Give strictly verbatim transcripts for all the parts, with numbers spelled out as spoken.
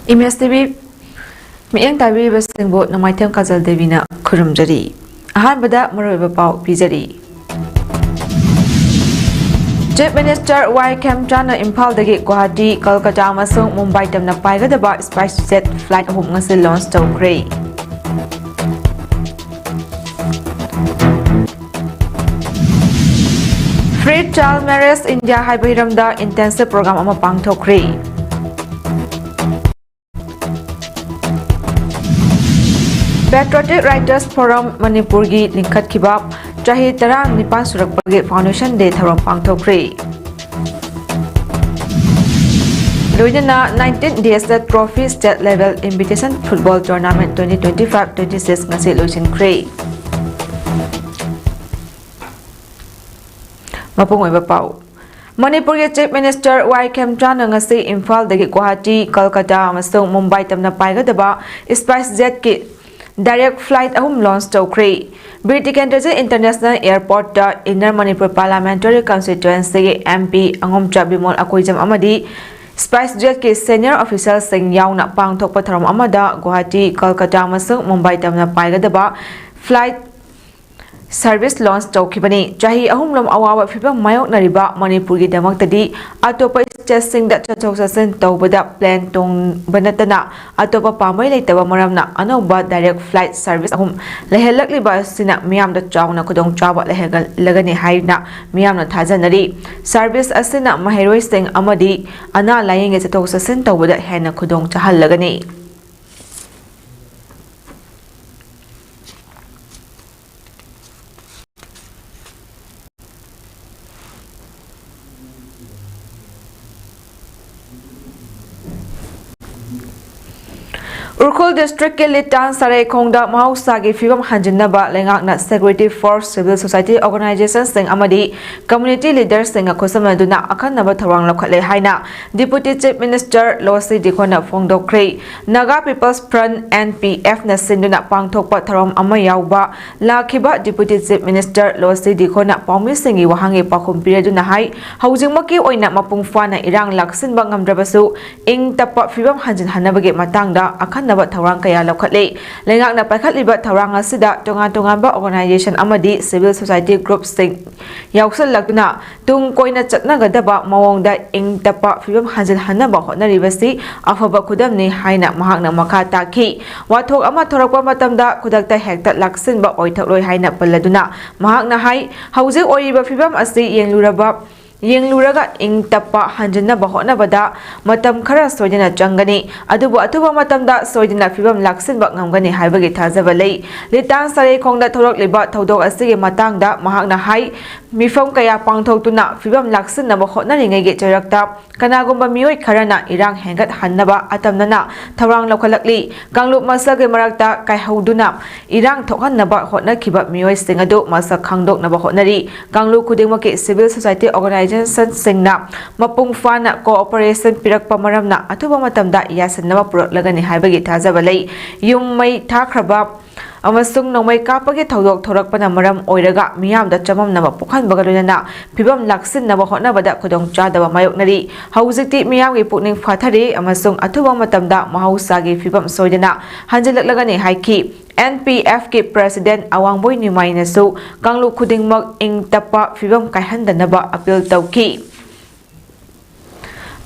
Image T V ꯃꯤꯠꯌꯦꯡ ꯇꯥꯕꯤꯔꯤꯕꯁꯤꯡꯕꯨ ꯅꯣꯡꯃꯥꯏꯊꯦꯝ ꯀꯥꯖꯜ ꯗꯦꯕꯤꯅ ꯈꯨꯔꯨꯝꯖꯔꯤ꯫ ꯑꯍꯥꯟꯕꯗ ꯃꯔꯨꯑꯣꯏꯕ ꯄꯥꯎ ꯄꯤꯖꯔꯤ꯫ Chief Minister ꯋꯥꯏ ꯈꯦꯝꯆꯥꯟꯅ ꯏꯝꯐꯥꯜꯗꯒꯤ ꯒꯨꯋꯥꯍꯥꯇꯤ, ꯀꯜꯀꯇꯥ ꯑꯃꯁꯨꯡ ꯃꯨꯝꯕꯥꯏ ꯇꯝꯅ ꯄꯥꯏꯒꯗꯕ SpiceJet flight ꯑꯍꯨꯝ ꯉꯁꯤ launch ꯇꯧꯈ꯭ꯔꯦ꯫ Free Child Marriage India ꯍꯥꯏꯕ ꯍꯤꯔꯝꯗ intensive program ꯑꯃ ꯄꯥꯡꯊꯣꯛꯈ꯭ꯔꯦ꯫ Patriotic Writers Forum ꯃꯅꯤꯄꯨꯔꯒꯤ ꯂꯤꯡꯈꯠꯈꯤꯕ ꯆꯍꯤ ꯇꯔꯥꯅꯤꯄꯥꯟ ꯁꯨꯔꯛꯄꯒꯤ Foundation Day ꯊꯧꯔꯝ ꯄꯥꯡꯊꯣꯛꯈ꯭ꯔꯦ꯫ ꯂꯣꯏꯅꯅ nineteen days ꯇ Trophy State Level Invitation Football Tournament twenty twenty-five twenty-six ꯉꯁꯤ ꯂꯣꯏꯁꯤꯟꯈ꯭ꯔꯦ꯫ ꯃꯄꯨꯡ ꯑꯣꯏꯕ ꯄꯥꯎ꯫ ꯃꯅꯤꯄꯨꯔꯒꯤ Chief Minister ꯋꯥꯏ ꯈꯦꯝꯆꯥꯟꯅ ꯉꯁꯤ ꯏꯝꯐꯥꯜꯗꯒꯤ ꯒꯨꯋꯥꯍꯥꯇꯤ, ꯀꯜꯀꯇꯥ ꯑꯃꯁꯨꯡ ꯃꯨꯝꯕꯥꯏ ꯇꯝꯅ ꯄꯥꯏꯒꯗꯕ SpiceJet ꯀꯤ direct flight ꯑꯍꯨꯝ launch ꯇꯧꯈ꯭ꯔꯦ꯫ ꯕꯤꯔ ꯇꯤꯀꯦꯟꯗ꯭ꯔꯖꯤꯠ International Airport ꯇ Inner Manipur Parliamentary Constituency ꯒꯤ M P ꯑꯉꯣꯝꯆꯥ ꯕꯤꯃꯣꯜ ꯑꯀꯣꯏꯖꯝ ꯑꯃꯗꯤ SpiceJet ꯀꯤ senior official ꯁꯤꯡ ꯌꯥꯎꯅ ꯄꯥꯡꯊꯣꯛꯄ ꯊꯧꯔꯝ ꯑꯃꯗ ꯒꯨꯋꯥꯍꯥꯇꯤ, ꯀꯜꯀꯇꯥ ꯑꯃꯁꯨꯡ ꯃꯨꯝꯕꯥꯏ ꯇꯝꯅ ꯄꯥꯏꯒꯗꯕ flight service launch ꯇꯧꯈꯤꯕꯅꯤ꯫ ꯆꯍꯤ ꯑꯍꯨꯝꯂꯣꯝ ꯑꯋꯥꯕ ꯐꯤꯚꯝ ꯃꯥꯌꯣꯛꯅꯔꯤꯕ ꯃꯅꯤꯄꯨꯔꯒꯤꯗꯃꯛꯇꯗꯤ ꯑꯇꯣꯞꯄ state ꯁꯤꯡꯗ ꯆꯠꯊꯣꯛ ꯆꯠꯁꯤꯟ ꯇꯧꯕꯗ plane ꯇꯣꯡꯕ ꯅꯠꯇꯅ ꯑꯇꯣꯞꯄ ꯄꯥꯝꯕꯩ ꯂꯩꯇꯕ ꯃꯔꯝꯅ ꯑꯅꯧꯕ direct flight service ꯑꯍꯨꯝ ꯂꯩꯍꯜꯂꯛꯂꯤꯕ ꯑꯁꯤꯅ ꯃꯤꯌꯥꯝꯗ ꯆꯥꯎꯅ ꯈꯨꯗꯣꯡꯆꯥꯕ ꯂꯩꯍꯜꯂꯒꯅꯤ ꯍꯥꯏꯅ ꯃꯤꯌꯥꯝꯅ ꯊꯥꯖꯅꯔꯤ꯫ Service ꯑꯁꯤꯅ ꯃꯍꯩꯔꯣꯏꯁꯤꯡ ꯑꯃꯗꯤ ꯑꯅꯥ ꯂꯥꯌꯦꯡꯒꯤ ꯆꯠꯊꯣꯛ ꯆꯠꯁꯤꯟ ꯇꯧꯕꯗ ꯍꯦꯟꯅ ꯈꯨꯗꯣꯡ ꯆꯥꯍꯜꯂꯒꯅꯤ꯫ ꯎꯈ꯭ꯔꯨꯜ ꯗꯤꯁꯇ꯭ꯔꯤꯛꯀꯤ ꯂꯤꯇꯥꯟ ꯁꯔꯩꯈꯣꯡꯗ ꯃꯍꯧꯁꯥꯒꯤ ꯐꯤꯕꯝ ꯍꯟꯖꯤꯟꯅꯕ ꯂꯩꯉꯥꯛꯅ Security Force, Civil Society Organization ꯁꯤꯡ ꯑꯃꯗꯤ Community Leaders ꯁꯤꯡꯒ ꯈꯨꯠꯁꯝꯅꯗꯨꯅ ꯑꯈꯟꯅꯕ ꯊꯧꯔꯥꯡ ꯂꯧꯈꯠꯂꯦ ꯍꯥꯏꯅ Deputy Chief Minister ꯂꯣꯁꯤ ꯗꯤꯈꯣꯅ ꯐꯣꯡꯗꯣꯛꯈ꯭ꯔꯦ꯫ Naga People's Front, N P F ꯅ ꯁꯤꯟꯗꯨꯅ ꯄꯥꯡꯊꯣꯛꯄ ꯊꯧꯔꯝ ꯑꯃ ꯌꯥꯎꯕ ꯂꯥꯛꯈꯤꯕ Deputy Chief Minister ꯂꯣꯁꯤ ꯗꯤꯈꯣꯅ ꯄꯥꯎꯃꯤꯁꯤꯡꯒꯤ ꯋꯥꯍꯪꯒꯤ ꯄꯥꯎꯈꯨꯝ ꯄꯤꯔꯗꯨꯅ ꯍꯥꯏ, ꯍꯧꯖꯤꯛꯃꯛꯀꯤ ꯑꯣꯏꯅ ꯃꯄꯨꯡ ꯐꯥꯅ ꯏꯔꯥꯡ ꯂꯥꯛꯁꯤꯟꯕ ꯉꯝꯗ꯭ꯔꯕꯁꯨ, ꯏꯪ ꯇꯞꯄ ꯐꯤꯕꯝ ꯍꯟꯖꯤꯟꯍꯟꯅꯕꯒꯤ ꯃꯇꯥꯡꯗ ꯑꯈꯟꯅꯕ ꯊꯧꯔꯥꯡ ꯀꯌꯥ ꯂꯧꯈꯠꯂꯦ꯫ ꯂꯩꯉꯥꯛꯅ ꯄꯥꯏꯈꯠꯂꯤꯕ ꯊꯧꯔꯥꯡ ꯑꯁꯤꯗ ꯇꯣꯉꯥꯟ ꯇꯣꯉꯥꯟꯕ organization ꯑꯃꯗꯤ civil society group ꯁꯤꯡ ꯌꯥꯎꯁꯜꯂꯛꯇꯨꯅ ꯇꯨꯡ ꯀꯣꯏꯅ ꯆꯠꯅꯒꯗꯕ ꯃꯑꯣꯡꯗ ꯏꯪ ꯇꯞꯄ ꯐꯤꯕꯝ ꯍꯟꯖꯤꯜꯍꯟꯅꯕ ꯍꯣꯠꯅꯔꯤꯕꯁꯤ ꯑꯐꯕ ꯈꯨꯗꯝꯅꯤ ꯍꯥꯏꯅ ꯃꯍꯥꯛꯅ ꯃꯈꯥ ꯇꯥꯈꯤ꯫ ꯋꯥꯊꯣꯛ ꯑꯃ ꯊꯣꯔꯛꯄ ꯃꯇꯝꯗ ꯈꯨꯗꯛꯇ ꯍꯦꯛꯇ ꯂꯥꯛꯁꯤꯟꯕ ꯑꯣꯏꯊꯣꯛꯂꯣꯏ ꯍꯥꯏꯅ ꯄꯜꯂꯗꯨꯅ ꯃꯍꯥꯛꯅ ꯍꯥꯏ, ꯍꯧꯖꯤꯛ ꯑꯣꯏꯔꯤꯕ ꯐꯤꯕꯝ ꯑꯁꯤ ꯌꯦꯡꯂꯨꯔꯕ ꯌꯦꯡꯂꯨꯔꯒ ꯏꯪ ꯇꯞꯄ ꯍꯟꯖꯤꯟꯅꯕ ꯍꯣꯠꯅꯕꯗ ꯃꯇꯝ ꯈꯔ ꯁꯣꯏꯗꯅ ꯆꯪꯒꯅꯤ, ꯑꯗꯨꯕꯨ ꯑꯊꯨꯕ ꯃꯇꯝꯗ ꯁꯣꯏꯗꯅ ꯐꯤꯕꯝ ꯂꯥꯛꯁꯤꯟꯕ ꯉꯝꯒꯅꯤ ꯍꯥꯏꯕꯒꯤ ꯊꯥꯖꯕ ꯂꯩ꯫ ꯂꯤꯇꯥꯟ ꯁꯔꯩꯈꯣꯡꯗ ꯊꯣꯔꯛꯂꯤꯕ ꯊꯧꯗꯣꯛ ꯑꯁꯤꯒꯤ ꯃꯇꯥꯡꯗ ꯃꯍꯥꯛꯅ ꯍꯥꯏ, ꯃꯤꯐꯝ ꯀꯌꯥ ꯄꯥꯡꯊꯣꯛꯇꯨꯅ ꯐꯤꯕꯝ ꯂꯥꯛꯁꯤꯟꯅꯕ ꯍꯣꯠꯅꯔꯤꯉꯩꯒꯤ ꯆꯩꯔꯛꯇ ꯀꯅꯥꯒꯨꯝꯕ ꯃꯤꯑꯣꯏ ꯈꯔꯅ ꯏꯔꯥꯡ ꯍꯦꯟꯒꯠꯍꯟꯅꯕ ꯑꯇꯝꯅꯅ ꯊꯧꯔꯥꯡ ꯂꯧꯈꯠꯂꯛꯂꯤ꯫ ꯀꯥꯡꯂꯨꯞ ꯃꯁꯦꯜꯒꯤ ꯃꯔꯛꯇ ꯀꯥꯏꯍꯧꯗꯨꯅ ꯏꯔꯥꯡ ꯊꯣꯛꯍꯟꯅꯕ ꯍꯣꯠꯅꯈꯤꯕ ꯃꯤꯑꯣꯏꯁꯤꯡ ꯑꯗꯨ ꯃꯁꯛ ꯈꯪꯗꯣꯛꯅꯕ ꯍꯣꯠꯅꯔꯤ꯫ ꯀꯥꯡꯂꯨꯞ ꯈꯨꯗꯤꯡꯃꯛꯀꯤ civil society organization ꯁꯤꯡꯅ ꯃꯄꯨꯡ ꯐꯥꯅ cooperation ꯄꯤꯔꯛꯄ ꯃꯔꯝꯅ ꯑꯊꯨꯕ ꯃꯇꯝꯗ ꯌꯥꯁꯤꯟꯅꯕ ꯄꯨꯔꯛꯂꯒꯅꯤ ꯍꯥꯏꯕꯒꯤ ꯊꯥꯖꯕ ꯂꯩ꯫ ꯌꯨꯝ ꯃꯩ ꯊꯥꯈ꯭ꯔꯕ ꯑꯃꯁꯨꯡ ꯅꯣꯡꯃꯩ ꯀꯥꯞꯄꯒꯤ ꯊꯧꯗꯣꯛ ꯊꯣꯔꯛꯄꯅ ꯃꯔꯝ ꯑꯣꯏꯔꯒ ꯃꯤꯌꯥꯝꯗ ꯆꯃꯝꯅꯕ ꯄꯣꯛꯍꯟꯕꯒ ꯂꯣꯏꯅꯅ ꯐꯤꯕꯝ ꯂꯥꯛꯁꯤꯟꯅꯕ ꯍꯣꯠꯅꯕꯗ ꯈꯨꯗꯣꯡꯆꯥꯗꯕ ꯃꯥꯌꯣꯛꯅꯔꯤ꯫ ꯍꯧꯖꯤꯛꯇꯤ ꯃꯤꯌꯥꯝꯒꯤ ꯄꯨꯛꯅꯤꯡ ꯐꯥꯊꯔꯤ ꯑꯃꯁꯨꯡ ꯑꯊꯨꯕ ꯃꯇꯝꯗ ꯃꯍꯧꯁꯥꯒꯤ ꯐꯤꯕꯝ ꯁꯣꯏꯗꯅ ꯍꯟꯖꯤꯜꯂꯛꯂꯒꯅꯤ ꯍꯥꯏꯈꯤ꯫ N P F ꯀꯤ President ꯑꯋꯥꯡꯕꯣꯏ ꯅꯤꯃꯥꯏꯅꯁꯨ ꯀꯥꯡꯂꯨꯞ ꯈꯨꯗꯤꯡꯃꯛ ꯏꯪ ꯇꯞꯄ ꯐꯤꯕꯝ ꯀꯥꯏꯍꯟꯗꯅꯕ appeal ꯇꯧꯈꯤ꯫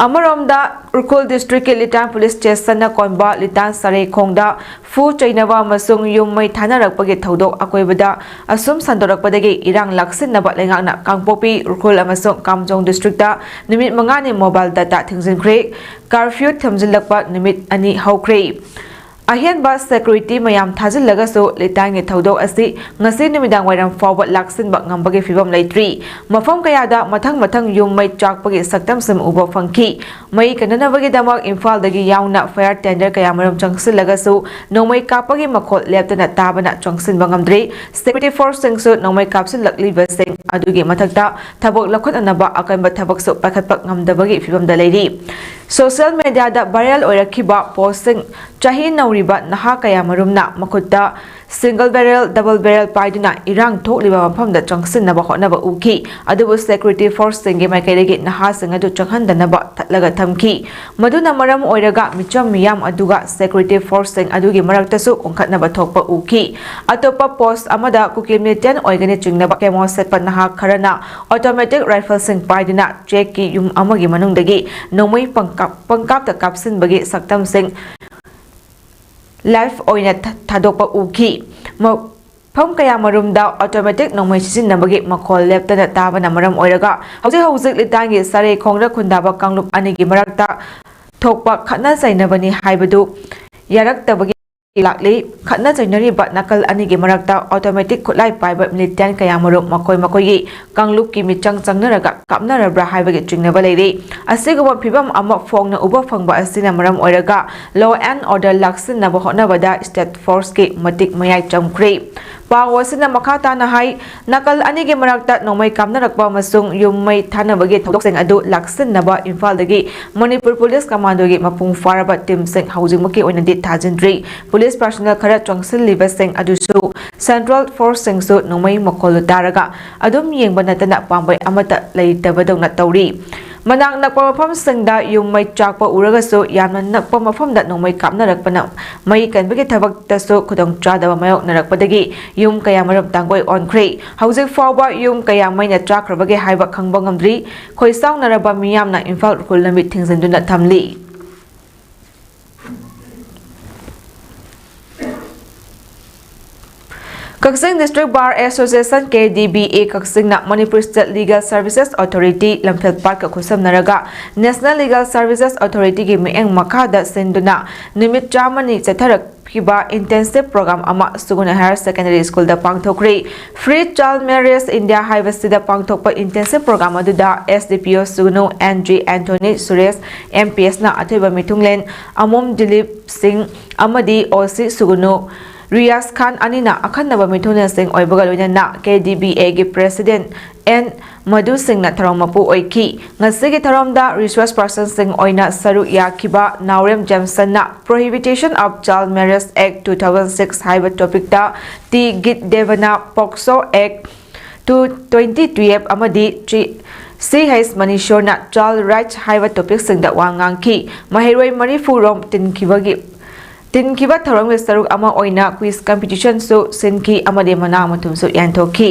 ꯑꯃꯔꯣꯝꯗ, ꯎꯈ꯭ꯔꯨꯜ district ꯀꯤ ꯂꯤꯇꯥꯟ police station ꯅ ꯀꯣꯟꯕ ꯂꯤꯇꯥꯟ ꯁꯔꯩꯈꯣꯡꯗ ꯐꯨ ꯆꯩꯅꯕ ꯑꯃꯁꯨꯡ ꯌꯨꯝ ꯃꯩ ꯊꯥꯅꯔꯛꯄꯒꯤ ꯊꯧꯗꯣꯛ ꯑꯀꯣꯏꯕꯗ ꯑꯁꯨꯝ ꯁꯟꯗꯣꯔꯛꯄꯗꯒꯤ ꯏꯔꯥꯡ ꯂꯥꯛꯁꯤꯟꯅꯕ ꯂꯩꯉꯥꯛꯅ ꯀꯥꯡꯄꯣꯛꯄꯤ, ꯎꯈ꯭ꯔꯨꯜ ꯑꯃꯁꯨꯡ ꯀꯥꯝꯖꯣꯡ district ꯇ ꯅꯨꯃꯤꯠ ꯃꯉꯥꯅꯤ mobile data ꯊꯤꯡꯖꯤꯟꯈ꯭ꯔꯦ꯫ Curfew ꯊꯝꯖꯤꯜꯂꯛꯄ ꯅꯨꯃꯤꯠ ꯑꯅꯤ ꯍꯧꯈ꯭ꯔꯦ꯫ ꯑꯍꯦꯟꯕ ꯁꯦꯀ꯭ꯌꯨꯔꯤꯇꯤ ꯃꯌꯥꯝ ꯊꯥꯖꯤꯜꯂꯒꯁꯨ ꯂꯤꯇꯥꯟꯒꯤ ꯊꯧꯗꯣꯛ ꯑꯁꯤ ꯉꯁꯤ ꯅꯨꯃꯤꯗꯥꯡ ꯋꯥꯏꯔꯝ ꯐꯥꯎꯕ ꯂꯥꯛꯁꯤꯟꯕ ꯉꯝꯕꯒꯤ ꯐꯤꯕꯝ ꯂꯩꯇ꯭ꯔꯤ꯫ ꯃꯐꯝ ꯀꯌꯥꯗ ꯃꯊꯪ ꯃꯊꯪ ꯌꯨꯝ ꯃꯩ ꯆꯥꯛꯄꯒꯤ ꯁꯛꯇꯝꯁꯤꯡ ꯎꯕ ꯐꯪꯈꯤ꯫ ꯃꯩ ꯀꯟꯅꯅꯕꯒꯤꯗꯃꯛ ꯏꯝꯐꯥꯜꯗꯒꯤ ꯌꯥꯎꯅ ꯐꯥꯌꯔ ꯇꯦꯟꯗꯔ ꯀꯌꯥꯃꯔꯨꯝ ꯆꯪꯁꯤꯜꯂꯒꯁꯨ ꯅꯣꯡꯃꯩ ꯀꯥꯞꯄꯒꯤ ꯃꯈꯣꯜ ꯂꯦꯞꯇꯅ ꯇꯥꯕꯅ ꯆꯪꯁꯤꯟꯕ ꯉꯝꯗ꯭ꯔꯤ꯫ ꯁꯦꯀ꯭ꯌꯨꯔꯤꯇꯤ ꯐꯣꯔꯁꯁꯤꯡꯁꯨ ꯅꯣꯡꯃꯩ ꯀꯥꯞꯁꯤꯜꯂꯛꯂꯤꯕꯁꯤꯡ ꯑꯗꯨꯒꯤ ꯃꯊꯛꯇ ꯊꯕꯛ ꯂꯧꯈꯠꯅꯅꯕ ꯑꯀꯟꯕ ꯊꯕꯛꯁꯨ ꯄꯥꯏꯈꯠꯄ ꯉꯝꯗꯕꯒꯤ ꯐꯤꯕꯝꯗ ꯂꯩꯔꯤ꯫ ꯁꯣꯁꯤꯌꯦꯜ ꯃꯦꯗꯤꯌꯥꯗ ꯚꯥꯏꯔꯦꯜ ꯑꯣꯏꯔꯛꯈꯤꯕ ꯄꯣꯁꯁꯤꯡ, ꯆꯍꯤ ꯅꯧꯔꯤꯕ ꯅꯍꯥ ꯀꯌꯥꯃꯔꯨꯝꯅ ꯃꯈꯨꯠꯇ ꯁꯤꯡꯒꯜ ꯕꯦꯔꯦꯜ, ꯗꯕꯜ ꯕꯦꯔꯦꯜ ꯄꯥꯏꯗꯨꯅ ꯏꯔꯥꯡ ꯊꯣꯛꯂꯤꯕ ꯃꯐꯝꯗ ꯆꯪꯁꯤꯟꯅꯕ ꯍꯣꯠꯅꯕ ꯎꯈꯤ꯫ ꯑꯗꯨꯕꯨ ꯁꯦꯀ꯭ꯌꯨꯔꯤꯇꯤ ꯐꯣꯔꯁꯁꯤꯡꯒꯤ ꯃꯥꯏꯀꯩꯗꯒꯤ ꯅꯍꯥꯁꯤꯡ ꯑꯗꯨ ꯆꯪꯍꯟꯗꯅꯕ ꯊꯠꯂꯒ ꯊꯝꯈꯤ꯫ ꯃꯗꯨꯅ ꯃꯔꯝ ꯑꯣꯏꯔꯒ ꯃꯤꯆꯝ ꯃꯤꯌꯥꯝ ꯑꯗꯨꯒ ꯁꯦꯀ꯭ꯌꯨꯔꯤꯇꯤ ꯐꯣꯔꯁꯁꯤꯡ ꯑꯗꯨꯒꯤ ꯃꯔꯛꯇꯁꯨ ꯑꯣꯟꯈꯠꯅꯕ ꯊꯣꯛꯄ ꯎꯈꯤ꯫ ꯑꯇꯣꯞꯄ ꯄꯣꯁ ꯑꯃꯗ ꯀꯨꯀꯤ ꯃꯤꯂꯤꯇꯦꯟ ꯑꯣꯏꯒꯅꯤ ꯆꯤꯡꯅꯕ ꯀꯦꯃꯣ ꯁꯦꯠꯄ ꯅꯍꯥ ꯈꯔꯅ ꯑꯣꯇꯣꯃꯦꯇꯤꯛ ꯔꯥꯏꯐꯜꯁꯤꯡ ꯄꯥꯏꯗꯨꯅ ꯆꯦꯛꯀꯤ ꯌꯨꯝ ꯑꯃꯒꯤ ꯃꯅꯨꯡꯗꯒꯤ ꯅꯣꯡꯃꯩ ꯄꯪꯀꯥꯞ-, ꯄꯪꯀꯥꯞꯇ ꯀꯥꯞꯁꯤꯟꯕꯒꯤ ꯁꯛꯇꯝꯁꯤꯡ ꯂꯥꯏꯚ ꯑꯣꯏꯅ ꯊ-, ꯊꯥꯗꯣꯛꯄ ꯎꯈꯤ꯫ ꯃꯐꯝ ꯀꯌꯥꯃꯔꯨꯝꯗ ꯑꯣꯇꯣꯃꯦꯇꯤꯛ ꯅꯣꯡꯃꯩ ꯁꯤꯖꯤꯟꯅꯕꯒꯤ ꯃꯈꯣꯜ ꯂꯦꯞꯇꯅ ꯇꯥꯕꯅ ꯃꯔꯝ ꯑꯣꯏꯔꯒ ꯍꯧꯖꯤꯛ ꯍꯧꯖꯤꯛ ꯂꯤꯇꯥꯟꯒꯤ ꯁꯔꯩ ꯈꯣꯡꯗ ꯈꯨꯟꯗꯥꯕ ꯀꯥꯡꯂꯨꯞ ꯑꯅꯤꯒꯤ ꯃꯔꯛꯇ ꯊꯣꯛꯄ ꯈꯠꯅ ꯆꯩꯅꯕꯅꯤ ꯍꯥꯏꯕꯗꯨ ꯌꯥꯔꯛꯇꯕꯒꯤ ꯂꯥꯛꯂꯤ꯫ ꯈꯠꯅ ꯆꯩꯅꯔꯤꯕ ꯅꯥꯀꯜ ꯑꯅꯤꯒꯤ ꯃꯔꯛꯇ ꯑꯣꯇꯣꯃꯦꯇꯤꯛ ꯈꯨꯠꯂꯥꯏ ꯄꯥꯏꯕ ꯃꯤꯂꯤꯇꯦꯟ ꯀꯌꯥꯃꯔꯨꯝ ꯃꯈꯣꯏ ꯃꯈꯣꯏꯒꯤ ꯀꯥꯡꯂꯨꯞꯀꯤ ꯃꯤꯆꯪ ꯆꯪꯅꯔꯒ ꯀꯥꯞꯅꯔꯕ꯭ꯔꯥ ꯍꯥꯏꯕꯒꯤ ꯆꯤꯡꯅꯕ ꯂꯩꯔꯤ꯫ ꯑꯁꯤꯒꯨꯝꯕ ꯐꯤꯕꯝ ꯑꯃ ꯐꯣꯡꯅ ꯎꯕ ꯐꯪꯕ ꯑꯁꯤꯅ ꯃꯔꯝ ꯑꯣꯏꯔꯒ ꯂꯣ ꯑꯦꯟ ꯑꯣꯔꯗꯔ ꯂꯥꯛꯁꯤꯟꯅꯕ ꯍꯣꯠꯅꯕꯗ ꯁ꯭ꯇꯦꯠ ꯐꯣꯔꯁꯀꯤ ꯃꯇꯤꯛ ꯃꯌꯥꯏ ꯆꯪꯈ꯭ꯔꯦ꯫ ꯄꯥꯎ ꯑꯁꯤꯅ ꯃꯈꯥ ꯇꯥꯅ ꯍꯥꯏ, ꯅꯥꯀꯜ ꯑꯅꯤꯒꯤ ꯃꯔꯛꯇ ꯅꯣꯡꯃꯩ ꯀꯥꯞꯅꯔꯛꯄ ꯑꯃꯁꯨꯡ ꯌꯨꯝ ꯃꯩ ꯊꯥꯅꯕꯒꯤ ꯊꯧꯗꯣꯛꯁꯤꯡ ꯑꯗꯨ ꯂꯥꯛꯁꯤꯟꯅꯕ ꯏꯝꯐꯥꯜꯗꯒꯤ ꯃꯅꯤꯄꯨꯔ ꯄꯨꯂꯤꯁ ꯀꯃꯥꯟꯗꯣꯒꯤ ꯃꯄꯨꯡ ꯐꯥꯔꯕ ꯇꯤꯝꯁꯤꯡ ꯍꯧꯖꯤꯛꯃꯛꯀꯤ ꯑꯣꯏꯅꯗꯤ ꯊꯥꯖꯤꯟꯗ꯭ꯔꯤ꯫ ꯄꯨꯂꯤꯁ ꯄꯥꯔꯁꯣꯅꯦꯜ ꯈꯔ ꯆꯪꯁꯤꯜꯂꯤꯕꯁꯤꯡ ꯑꯗꯨꯁꯨ ꯁꯦꯟꯇ꯭ꯔꯦꯜ ꯐꯣꯔꯁꯁꯤꯡꯁꯨ ꯅꯣꯡꯃꯩ ꯃꯈꯣꯜꯗꯨ ꯇꯥꯔꯒ ꯑꯗꯨꯝ ꯌꯦꯡꯕ ꯅꯠꯇꯅ ꯄꯥꯝꯕꯩ ꯑꯃꯠꯇ ꯂꯩꯇꯕꯗꯧꯅ ꯇꯧꯔꯤ꯫ ꯃꯅꯥꯛ ꯅꯛꯄ ꯃꯐꯝꯁꯤꯡꯗ ꯌꯨꯝ ꯃꯩ ꯆꯥꯛꯄ ꯎꯔꯒꯁꯨ ꯌꯥꯝꯅ ꯅꯛꯄ ꯃꯐꯝꯗ ꯅꯣꯡꯃꯩ ꯀꯥꯞꯅꯔꯛꯄꯅ ꯃꯩ ꯀꯟꯕꯒꯤ ꯊꯕꯛꯇꯁꯨ ꯈꯨꯗꯣꯡꯆꯥꯗꯕ ꯃꯥꯌꯣꯛꯅꯔꯛꯄꯗꯒꯤ ꯌꯨꯝ ꯀꯌꯥꯃꯔꯨꯝ ꯇꯥꯡꯒꯣꯏ ꯑꯣꯟꯈ꯭ꯔꯦ꯫ ꯍꯧꯖꯤꯛ ꯐꯥꯎꯕ ꯌꯨꯝ ꯀꯌꯥ ꯃꯩꯅ ꯆꯥꯛꯈ꯭ꯔꯕꯒꯦ ꯍꯥꯏꯕ ꯈꯪꯕ ꯉꯝꯗ꯭ꯔꯤ꯫ ꯈꯣꯏꯁꯥꯎꯅꯔꯕ ꯃꯤꯌꯥꯝꯅ ꯏꯝꯐꯥꯜ ꯎꯈ꯭ꯔꯨꯜ ꯂꯝꯕꯤ ꯊꯤꯡꯖꯤꯟꯗꯨꯅ ꯊꯝꯂꯤ꯫ ꯀꯛꯆꯤꯡ District Bar Association, K D B A, ꯀꯛꯆꯤꯡꯅ Manipur State Legal Services Authority ꯂꯝꯐꯦꯜ ꯄꯥꯠꯀ ꯈꯨꯠꯁꯝꯅꯔꯒ National Legal Services Authority ꯒꯤ ꯃꯤꯠꯌꯦꯡ ꯃꯈꯥꯗ ꯁꯤꯟꯗꯨꯅ ꯅꯨꯃꯤꯠ ꯆꯥꯝꯃꯅꯤ ꯆꯠꯊꯔꯛꯈꯤꯕ intensive program ꯑꯃ ꯁꯨꯒꯨꯅꯨ Higher Secondary School ꯗ ꯄꯥꯡꯊꯣꯛꯈ꯭ꯔꯤ꯫ Free Child Marriage India ꯍꯥꯏꯕꯁꯤꯗ ꯄꯥꯡꯊꯣꯛꯄ intensive program ꯑꯗꯨꯗ S D P O ꯁꯨꯒꯨꯅꯨ N G Anthony Suresh, M P S ꯅ ꯑꯊꯣꯏꯕ ꯃꯤꯊꯨꯡꯂꯦꯟ ꯑꯃꯣꯝ ꯗꯤꯂꯤꯞ ꯁꯤꯡ ꯑꯃꯗꯤ O C ꯁꯨꯒꯨꯅꯨ ꯔꯤꯌꯥꯖ ꯈꯥꯟ ꯑꯅꯤꯅ ꯑꯈꯟꯅꯕ ꯃꯤꯊꯨꯡꯂꯦꯟꯁꯤꯡ ꯑꯣꯏꯕꯒ ꯂꯣꯏꯅꯅ K D B A ꯒꯤ President N ꯃꯙꯨ ꯁꯤꯡꯅ ꯊꯧꯔꯝ ꯃꯄꯨ ꯑꯣꯏꯈꯤ꯫ ꯉꯁꯤꯒꯤ ꯊꯧꯔꯝꯗ resource person ꯁꯤꯡ ꯑꯣꯏꯅ ꯁꯔꯨꯛ ꯌꯥꯈꯤꯕ ꯅꯥꯎꯔꯦꯝ ꯖꯦꯝꯁꯟꯅ Prohibition of Child Marriage Act two thousand six ꯍꯥꯏꯕ topic ꯇ, T ꯒꯤꯠ ꯗꯦꯕꯅ POCSO Act two twenty twelve ꯑꯃꯗꯤ G-, C H ꯃꯅꯤꯁꯣꯔꯅ Child Rights ꯍꯥꯏꯕ topic ꯁꯤꯡꯗ ꯋꯥ ꯉꯥꯡꯈꯤ꯫ ꯃꯍꯩꯔꯣꯏ ꯃꯔꯤꯐꯨ ꯔꯣꯝ ꯇꯤꯟꯈꯤꯕꯒꯤ, ꯇꯤꯟꯈꯤꯕ ꯊꯧꯔꯝꯒꯤ ꯁꯔꯨꯛ ꯑꯃ ꯑꯣꯏꯅ quiz competition ꯁꯨ ꯁꯤꯟꯈꯤ ꯑꯃꯗꯤ ꯃꯅꯥ ꯃꯊꯨꯝꯁꯨ ꯌꯥꯟꯊꯣꯛꯈꯤ꯫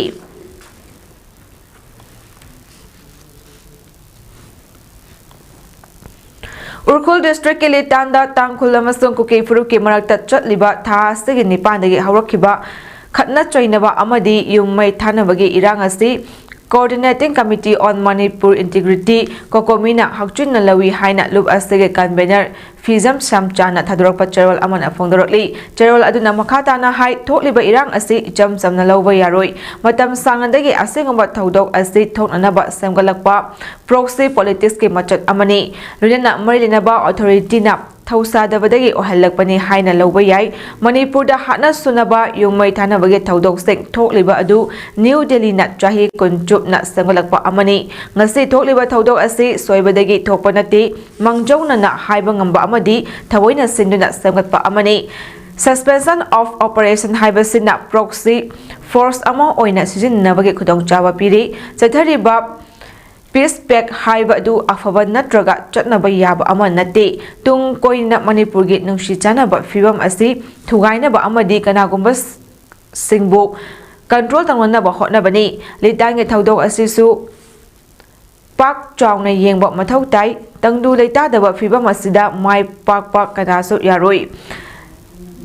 ꯎꯈ꯭ꯔꯨꯜ District ꯀꯤ ꯂꯤꯇꯥꯟꯗ ꯇꯥꯡꯈꯨꯜ ꯑꯃꯁꯨꯡ ꯀꯨꯀꯤ ꯐꯨꯔꯨꯞꯀꯤ ꯃꯔꯛꯇ ꯆꯠꯂꯤꯕ ꯊꯥ ꯑꯁꯤꯒꯤ ꯅꯤꯄꯥꯟꯗꯒꯤ ꯍꯧꯔꯛꯈꯤꯕ ꯈꯠꯅ ꯆꯩꯅꯕ ꯑꯃꯗꯤ ꯌꯨꯝ ꯃꯩ ꯊꯥꯅꯕꯒꯤ ꯏꯔꯥꯡ ꯑꯁꯤ Coordinating Committee on Manipur Integrity, COCOMI ꯅ ꯍꯛꯆꯤꯟꯅ ꯂꯧꯏ ꯍꯥꯏꯅ ꯂꯨꯞ ꯑꯁꯤꯒꯤ convener ꯐꯤꯖꯝ ꯁ꯭ꯌꯥꯝꯆꯥꯟꯅ ꯊꯥꯗꯣꯔꯛꯄ ꯆꯦꯔꯣꯜ ꯑꯃꯅ ꯐꯣꯡꯗꯣꯔꯛꯂꯤ꯫ ꯆꯦꯔꯣꯜ ꯑꯗꯨꯅ ꯃꯈꯥ ꯇꯥꯅ ꯍꯥꯏ, ꯊꯣꯛꯂꯤꯕ ꯏꯔꯥꯡ ꯑꯁꯤ ꯏꯆꯝ ꯆꯝꯅ ꯂꯧꯕ ꯌꯥꯔꯣꯏ꯫ ꯃꯇꯝ ꯁꯥꯡꯅꯗꯒꯤ ꯑꯁꯤꯒꯨꯝꯕ ꯊꯧꯗꯣꯛ ꯑꯁꯤ ꯊꯣꯛꯅꯅꯕ ꯁꯦꯝꯒꯠꯂꯛꯄ proxy politics ꯀꯤ ꯃꯆꯠ ꯑꯃꯅꯤ꯫ ꯂꯣꯏꯅꯅ ꯃꯔꯤ ꯂꯩꯅꯕ authority ꯅ ꯊꯧꯁꯥꯗꯕꯗꯒꯤ ꯑꯣꯏꯍꯜꯂꯛꯄꯅꯤ ꯍꯥꯏꯅ ꯂꯧꯕ ꯌꯥꯏ꯫ ꯃꯅꯤꯄꯨꯔꯗ ꯍꯥꯠꯅ ꯁꯨꯅꯕ ꯌꯨꯝ ꯃꯩ ꯊꯥꯅꯕꯒꯤ ꯊꯧꯗꯣꯛꯁꯤꯡ ꯊꯣꯛꯂꯤꯕ ꯑꯗꯨ ꯅ꯭ꯌꯨ ꯗꯦꯜꯂꯤꯅ ꯆꯍꯤ ꯀꯨꯟ ꯆꯨꯞꯅ ꯁꯦꯝꯒꯠꯂꯛꯄ ꯑꯃꯅꯤ꯫ ꯉꯁꯤ ꯊꯣꯛꯂꯤꯕ ꯊꯧꯗꯣꯛ ꯑꯁꯤ ꯁꯣꯏꯕꯗꯒꯤ ꯊꯣꯛꯄ ꯅꯠꯇꯦ, ꯃꯥꯡꯖꯧꯅꯅ ꯍꯥꯏꯕ ꯉꯝꯕ ꯑꯃꯗꯤ ꯊꯑꯣꯏꯅ ꯁꯤꯟꯗꯨꯅ ꯁꯦꯝꯒꯠꯄ ꯑꯃꯅꯤ꯫ Suspension of Operation ꯍꯥꯏꯕꯁꯤꯅ proxy force ꯑꯃ ꯑꯣꯏꯅ ꯁꯤꯖꯤꯟꯅꯕꯒꯤ ꯈꯨꯗꯣꯡꯆꯥꯕ ꯄꯤꯔꯤ꯫ ꯆꯠꯊꯔꯤꯕ peace pact ꯍꯥꯏꯕ ꯑꯗꯨ ꯑꯐꯕ ꯅꯠꯇ꯭ꯔꯒ ꯆꯠꯅꯕ ꯌꯥꯕ ꯑꯃ ꯅꯠꯇꯦ꯫ ꯇꯨꯡ ꯀꯣꯏꯅ ꯃꯅꯤꯄꯨꯔꯒꯤ ꯅꯨꯡꯁꯤ ꯆꯥꯟꯅꯕ ꯐꯤꯕꯝ ꯑꯁꯤ ꯊꯨꯒꯥꯏꯅꯕ ꯑꯃꯗꯤ ꯀꯅꯥꯒꯨꯝꯕ ꯁꯤꯡꯕꯨ control ꯇꯧꯅꯅꯕ ꯍꯣꯠꯅꯕꯅꯤ꯫ ꯂꯤꯇꯥꯟꯒꯤ ꯊꯧꯗꯣꯛ ꯑꯁꯤꯁꯨ ꯄꯥꯛ ꯆꯥꯎꯅ ꯌꯦꯡꯕ ꯃꯊꯧ ꯇꯥꯏ꯫ ꯇꯪꯗꯨ ꯂꯩꯇꯥꯗꯕ ꯐꯤꯕꯝ ꯑꯁꯤꯗ ꯃꯥꯏ ꯄꯥꯛꯄ ꯀꯅꯥꯁꯨ ꯌꯥꯔꯣꯏ꯫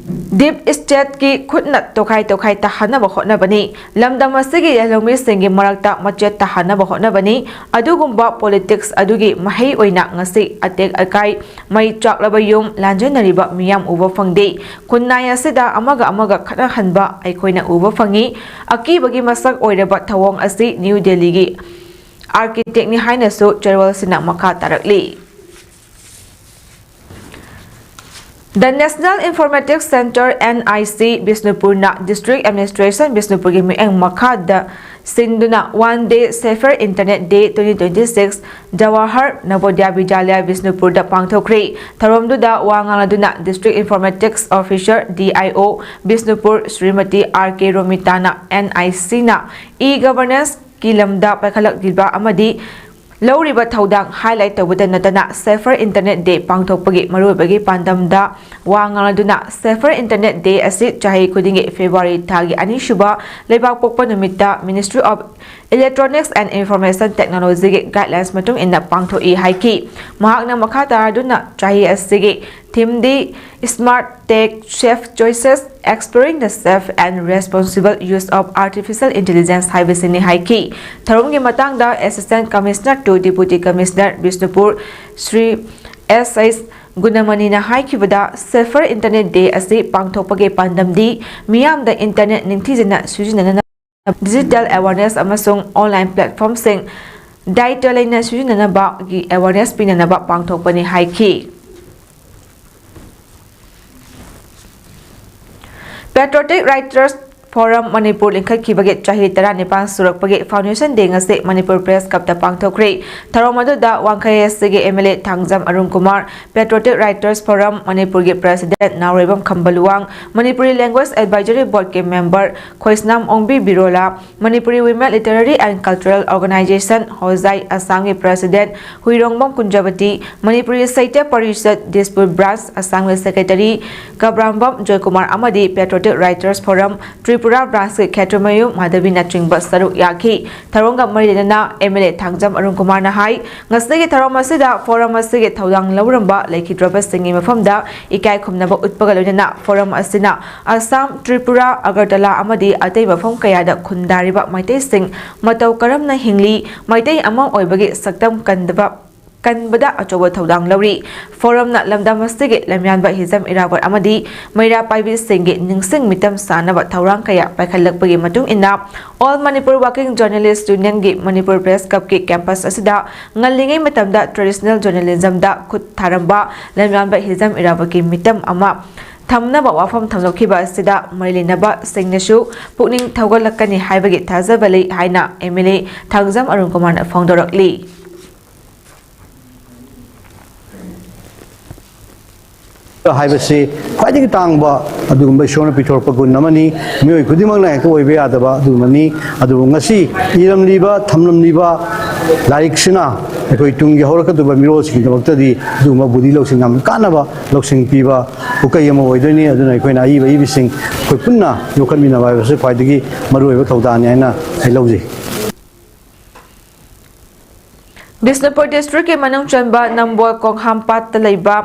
ꯗꯤꯞ ꯁ꯭ꯇꯦꯠꯀꯤ ꯈꯨꯠꯅ ꯇꯣꯈꯥꯏ ꯇꯣꯈꯥꯏ ꯇꯥꯍꯟꯅꯕ ꯍꯣꯠꯅꯕꯅꯤ꯫ ꯂꯝꯗꯝ ꯑꯁꯤꯒꯤ ꯂꯧꯃꯤꯁꯤꯡꯒꯤ ꯃꯔꯛꯇ ꯃꯆꯦꯠ ꯇꯥꯍꯟꯅꯕ ꯍꯣꯠꯅꯕꯅꯤ꯫ ꯑꯗꯨꯒꯨꯝꯕ ꯄꯣꯂꯤꯇꯤꯛꯁ ꯑꯗꯨꯒꯤ ꯃꯍꯩ ꯑꯣꯏꯅ ꯉꯁꯤ ꯑꯇꯦꯛ ꯑꯀꯥꯏ, ꯃꯩ ꯆꯥꯛꯂꯕ ꯌꯨꯝ, ꯂꯥꯟꯖꯦꯟꯅꯔꯤꯕ ꯃꯤꯌꯥꯝ ꯎꯕ ꯐꯪꯗꯦ꯫ ꯈꯨꯟꯅꯥꯏ ꯑꯁꯤꯗ ꯑꯃꯒ ꯑꯃꯒ ꯈꯠꯅꯍꯟꯕ ꯑꯩꯈꯣꯏꯅ ꯎꯕ ꯐꯪꯏ꯫ ꯑꯀꯤꯕꯒꯤ ꯃꯁꯛ ꯑꯣꯏꯔꯕ ꯊꯧꯑꯣꯡ ꯑꯁꯤ ꯅ꯭ꯌꯨ ꯗꯦꯜꯂꯤꯒꯤ ꯑꯥꯔꯀꯤꯇꯦꯛꯅꯤ ꯍꯥꯏꯅꯁꯨ ꯆꯦꯔꯣꯜꯁꯤꯅ ꯃꯈꯥ ꯇꯥꯔꯛꯂꯤ꯫ The National Informatics Centre, N I C, ꯕꯤꯁꯅꯨꯄꯨꯔꯅ District Administration ꯕꯤꯁꯅꯨꯄꯨꯔꯒꯤ ꯃꯤꯠꯌꯦꯡ ꯃꯈꯥꯗ ꯁꯤꯟꯗꯨꯅ One Day Safer Internet Day twenty twenty-six Jawahar ꯅꯕꯣꯗ꯭ꯌꯥ ꯕꯤꯗ꯭ꯌꯥꯂꯌ ꯕꯤꯁꯅꯨꯄꯨꯔꯗ ꯄꯥꯡꯊꯣꯛꯈ꯭ꯔꯦ꯫ ꯊꯧꯔꯝꯗꯨꯗ ꯋꯥ ꯉꯥꯡꯂꯗꯨꯅ District Informatics Officer, D I O, Bishnupur Shrimati R K ꯔꯣꯃꯤꯇꯥꯅ N I C ꯅ e-governance ꯀꯤ ꯂꯝꯗ ꯄꯥꯏꯈꯠꯂꯛꯂꯤꯕ ꯑꯃꯗꯤ ꯂꯧꯔꯤꯕ ꯊꯧꯗꯥꯡ highlight ꯇꯧꯕꯗ ꯅꯠꯇꯅ Safer Internet Day ꯄꯥꯡꯊꯣꯛꯄꯒꯤ ꯃꯔꯨꯑꯣꯏꯕꯒꯤ ꯄꯥꯟꯗꯝꯗ ꯋꯥ ꯉꯥꯡꯂꯗꯨꯅ Safer Internet Day ꯑꯁꯤ ꯆꯍꯤ ꯈꯨꯗꯤꯡꯒꯤ February ꯊꯥꯒꯤ ꯑꯅꯤꯁꯨꯕ ꯂꯩꯕꯥꯛꯄꯣꯛꯄ ꯅꯨꯃꯤꯠꯇ Ministry of Electronics and Information Technology ꯒꯤ guidelines ꯃꯇꯨꯡ ꯏꯟꯅ ꯄꯥꯡꯊꯣꯛꯏ ꯍꯥꯏꯈꯤ꯫ ꯃꯍꯥꯛꯅ ꯃꯈꯥ ꯇꯥꯔꯗꯨꯅ ꯆꯍꯤ ꯑꯁꯤꯒꯤ theme D Smart Tech, Safe Choices, Exploring the Safe and Responsible Use of Artificial Intelligence ꯍꯥꯏꯕꯁꯤꯅꯤ ꯍꯥꯏꯈꯤ꯫ ꯊꯧꯔꯝꯒꯤ ꯃꯇꯥꯡꯗ Assistant Commissioner to Deputy Commissioner Bishnupur Shri S H ꯒꯨꯅꯃꯅꯤꯅ ꯍꯥꯏꯈꯤꯕꯗ, Safer Internet Day ꯑꯁꯤ ꯄꯥꯡꯊꯣꯛꯄꯒꯤ ꯄꯥꯟꯗꯝꯗꯤ ꯃꯤꯌꯥꯝꯗ internet ꯅꯤꯡꯊꯤꯖꯅ ꯁꯤꯖꯤꯟꯅꯅꯕ, digital awareness ꯑꯃꯁꯨꯡ online platform ꯁꯤꯡ ꯗꯥꯏꯇ ꯂꯩꯅ ꯁꯤꯖꯤꯟꯅꯅꯕꯒꯤ awareness ꯄꯤꯅꯅꯕ ꯄꯥꯡꯊꯣꯛꯄꯅꯤ ꯍꯥꯏꯈꯤ꯫ Patriotic Writers Forum ꯃꯅꯤꯄꯨꯔ ꯂꯤꯡꯈꯠꯈꯤꯕꯒꯤ ꯆꯍꯤ ꯇꯔꯥꯅꯤꯄꯥꯟ ꯁꯨꯔꯛꯄꯒꯤ Foundation Day ꯉꯁꯤ ꯃꯅꯤꯄꯨꯔ Press Club ꯇ ꯄꯥꯡꯊꯣꯛꯈ꯭ꯔꯦ꯫ ꯊꯧꯔꯝ ꯑꯗꯨꯗ ꯋꯥꯡꯈꯩ ꯑꯦꯁ ꯁꯤꯒꯤ M L A Thangjam Arun Kumar, Patriotic Writers Forum ꯃꯅꯤꯄꯨꯔꯒꯤ President Naorembam Khambaluwang, Manipuri Language Advisory Board ꯀꯤ member Khoisnam Ongbi Birola, Manipuri Women Literary and Cultural Organization, ꯍꯣꯖꯥꯏ ꯑꯁꯥꯝꯒꯤ President ꯍꯨꯏꯔꯣꯡꯕꯝ ꯀꯨꯟꯖꯕꯇꯤ, Manipuri Sahitya Parishad, Dispur Branch, ꯑꯁꯥꯝꯒꯤ Secretary ꯀꯕ꯭ꯔꯥꯝꯕꯝ ꯖꯣꯏꯀꯨꯃꯥꯔ ꯑꯃꯗꯤ Patriotic Writers Forum, ꯇ꯭ꯔꯤꯄꯨꯔꯥ ꯄꯨꯔꯥ ꯕ꯭ꯔꯥꯟꯁꯀꯤ ꯈꯦꯇ꯭ꯔꯃꯌꯨꯝ ꯃꯥꯙꯕꯤꯅꯆꯤꯡꯕ ꯁꯔꯨꯛ ꯌꯥꯈꯤ꯫ ꯊꯧꯔꯝꯒ ꯃꯔꯤ ꯂꯩꯅꯅ M L A Thangjam Arun ꯀꯨꯃꯥꯔꯅ ꯍꯥꯏ, ꯉꯁꯤꯒꯤ ꯊꯧꯔꯝ ꯑꯁꯤꯗ ꯐꯣꯔꯝ ꯑꯁꯤꯒꯤ ꯊꯧꯗꯥꯡ ꯂꯧꯔꯝꯕ ꯂꯩꯈꯤꯗ꯭ꯔꯕꯁꯤꯡꯒꯤ ꯃꯐꯝꯗ ꯏꯀꯥꯏ ꯈꯨꯝꯅꯕ ꯎꯠꯄꯒ ꯂꯣꯏꯅꯅ ꯐꯣꯔꯝ ꯑꯁꯤꯅ ꯑꯁꯥꯝ, ꯇ꯭ꯔꯤꯄꯨꯔꯥ, ꯑꯒꯔꯇꯂꯥ ꯑꯃꯗꯤ ꯑꯇꯩ ꯃꯐꯝ ꯀꯌꯥꯗ ꯈꯨꯟꯗꯥꯔꯤꯕ ꯃꯩꯇꯩꯁꯤꯡ ꯃꯇꯧ ꯀꯔꯝꯅ ꯍꯤꯡꯂꯤ, ꯃꯩꯇꯩ ꯑꯃ ꯑꯣꯏꯕꯒꯤ ꯁꯛꯇꯝ ꯀꯟꯗꯕ ꯀꯟꯕꯗ ꯑꯆꯧꯕ ꯊꯧꯗꯥꯡ ꯂꯧꯔꯤ꯫ ꯐꯣꯔꯝꯅ ꯂꯝꯗꯝ ꯑꯁꯤꯒꯤ ꯂꯝꯌꯥꯟꯕ ꯍꯤꯖꯝ ꯏꯔꯥꯕꯣꯠ ꯑꯃꯗꯤ ꯃꯩꯔꯥ ꯄꯥꯏꯕꯤꯁꯤꯡꯒꯤ ꯅꯤꯡꯁꯤꯡ ꯃꯤꯇꯝ ꯁꯥꯟꯅꯕ ꯊꯧꯔꯥꯡ ꯀꯌꯥ ꯄꯥꯏꯈꯠꯂꯛꯄꯒꯤ ꯃꯇꯨꯡ ꯏꯟꯅ All Manipur Working Journalist Unionꯒꯤ ꯃꯅꯤꯄꯨꯔ ꯄ꯭ꯔꯦꯁ ꯀ꯭ꯂꯕꯀꯤ ꯀꯦꯝꯄꯁ ꯑꯁꯤꯗ ꯉꯜꯂꯤꯉꯩ ꯃꯇꯝꯗ traditional journalismꯗ ꯈꯨꯠ ꯊꯥꯔꯝꯕ ꯂꯝꯌꯥꯟꯕ ꯍꯤꯖꯝ ꯏꯔꯥꯕꯣꯠꯀꯤ ꯃꯤꯇꯝ ꯑꯃ ꯊꯝꯅꯕ ꯋꯥꯐꯝ ꯊꯝꯗꯣꯛꯈꯤꯕ ꯑꯁꯤꯗ ꯃꯔꯤ ꯂꯩꯅꯕꯁꯤꯡꯅꯁꯨ ꯄꯨꯛꯅꯤꯡ ꯊꯧꯒꯠꯂꯛꯀꯅꯤ ꯍꯥꯏꯕꯒꯤ ꯊꯥꯖꯕ ꯂꯩ ꯍꯥꯏꯅ M L A Thangjam Arun ꯀꯨꯃꯥꯔꯅ ꯐꯣꯡꯗꯣꯔꯛꯂꯤ꯫ ꯍꯥꯏꯕꯁꯤ ꯈ꯭ꯋꯥꯏꯗꯒꯤ ꯇꯥꯡꯕ ꯑꯗꯨꯒꯨꯝꯕ ꯏꯁꯣꯔꯅ ꯄꯤꯊꯣꯔꯛꯄ ꯒꯨꯟ ꯑꯃꯅꯤ꯫ ꯃꯤꯑꯣꯏ ꯈꯨꯗꯤꯡꯃꯛꯅ ꯍꯦꯛꯇ ꯑꯣꯏꯕ ꯌꯥꯗꯕ ꯑꯗꯨꯒꯨꯝꯕꯅꯤ꯫ ꯑꯗꯨꯕꯨ ꯉꯁꯤ ꯏꯔꯝꯂꯤꯕ, ꯊꯝꯂꯝꯂꯤꯕ ꯂꯥꯏꯔꯤꯛꯁꯤꯅ ꯑꯩꯈꯣꯏ ꯇꯨꯡꯒꯤ ꯍꯧꯔꯛꯀꯗꯧꯕ ꯃꯤꯔꯣꯜꯁꯤꯡꯒꯤꯗꯃꯛꯇꯗꯤ ꯑꯗꯨꯒꯨꯝꯕ ꯕꯨꯙꯤ ꯂꯧꯁꯤꯡ ꯌꯥꯝꯅ ꯀꯥꯟꯅꯕ ꯂꯧꯁꯤꯡ ꯄꯤꯕ ꯄꯨꯀꯩ ꯑꯃ ꯑꯣꯏꯗꯣꯏꯅꯤ꯫ ꯑꯗꯨꯅ ꯑꯩꯈꯣꯏꯅ ꯑꯏꯕ ꯑꯏꯕꯤꯁꯤꯡ ꯑꯩꯈꯣꯏ ꯄꯨꯟꯅ ꯌꯣꯛꯈꯠꯃꯤꯟꯅꯕ ꯍꯥꯏꯕꯁꯤ ꯈ꯭ꯋꯥꯏꯗꯒꯤ ꯃꯔꯨꯑꯣꯏꯕ ꯊꯧꯗꯥꯡꯅꯤ ꯍꯥꯏꯅ ꯑꯩ ꯂꯧꯖꯩ꯫ ꯕꯤꯁꯅꯨꯄꯨꯔ ꯗꯤꯁꯇ꯭ꯔꯤꯛꯀꯤ ꯃꯅꯨꯡ ꯆꯟꯕ ꯅꯝꯕꯣꯜ ꯀꯣꯡꯍꯥꯝꯄꯥꯠꯇ ꯂꯩꯕ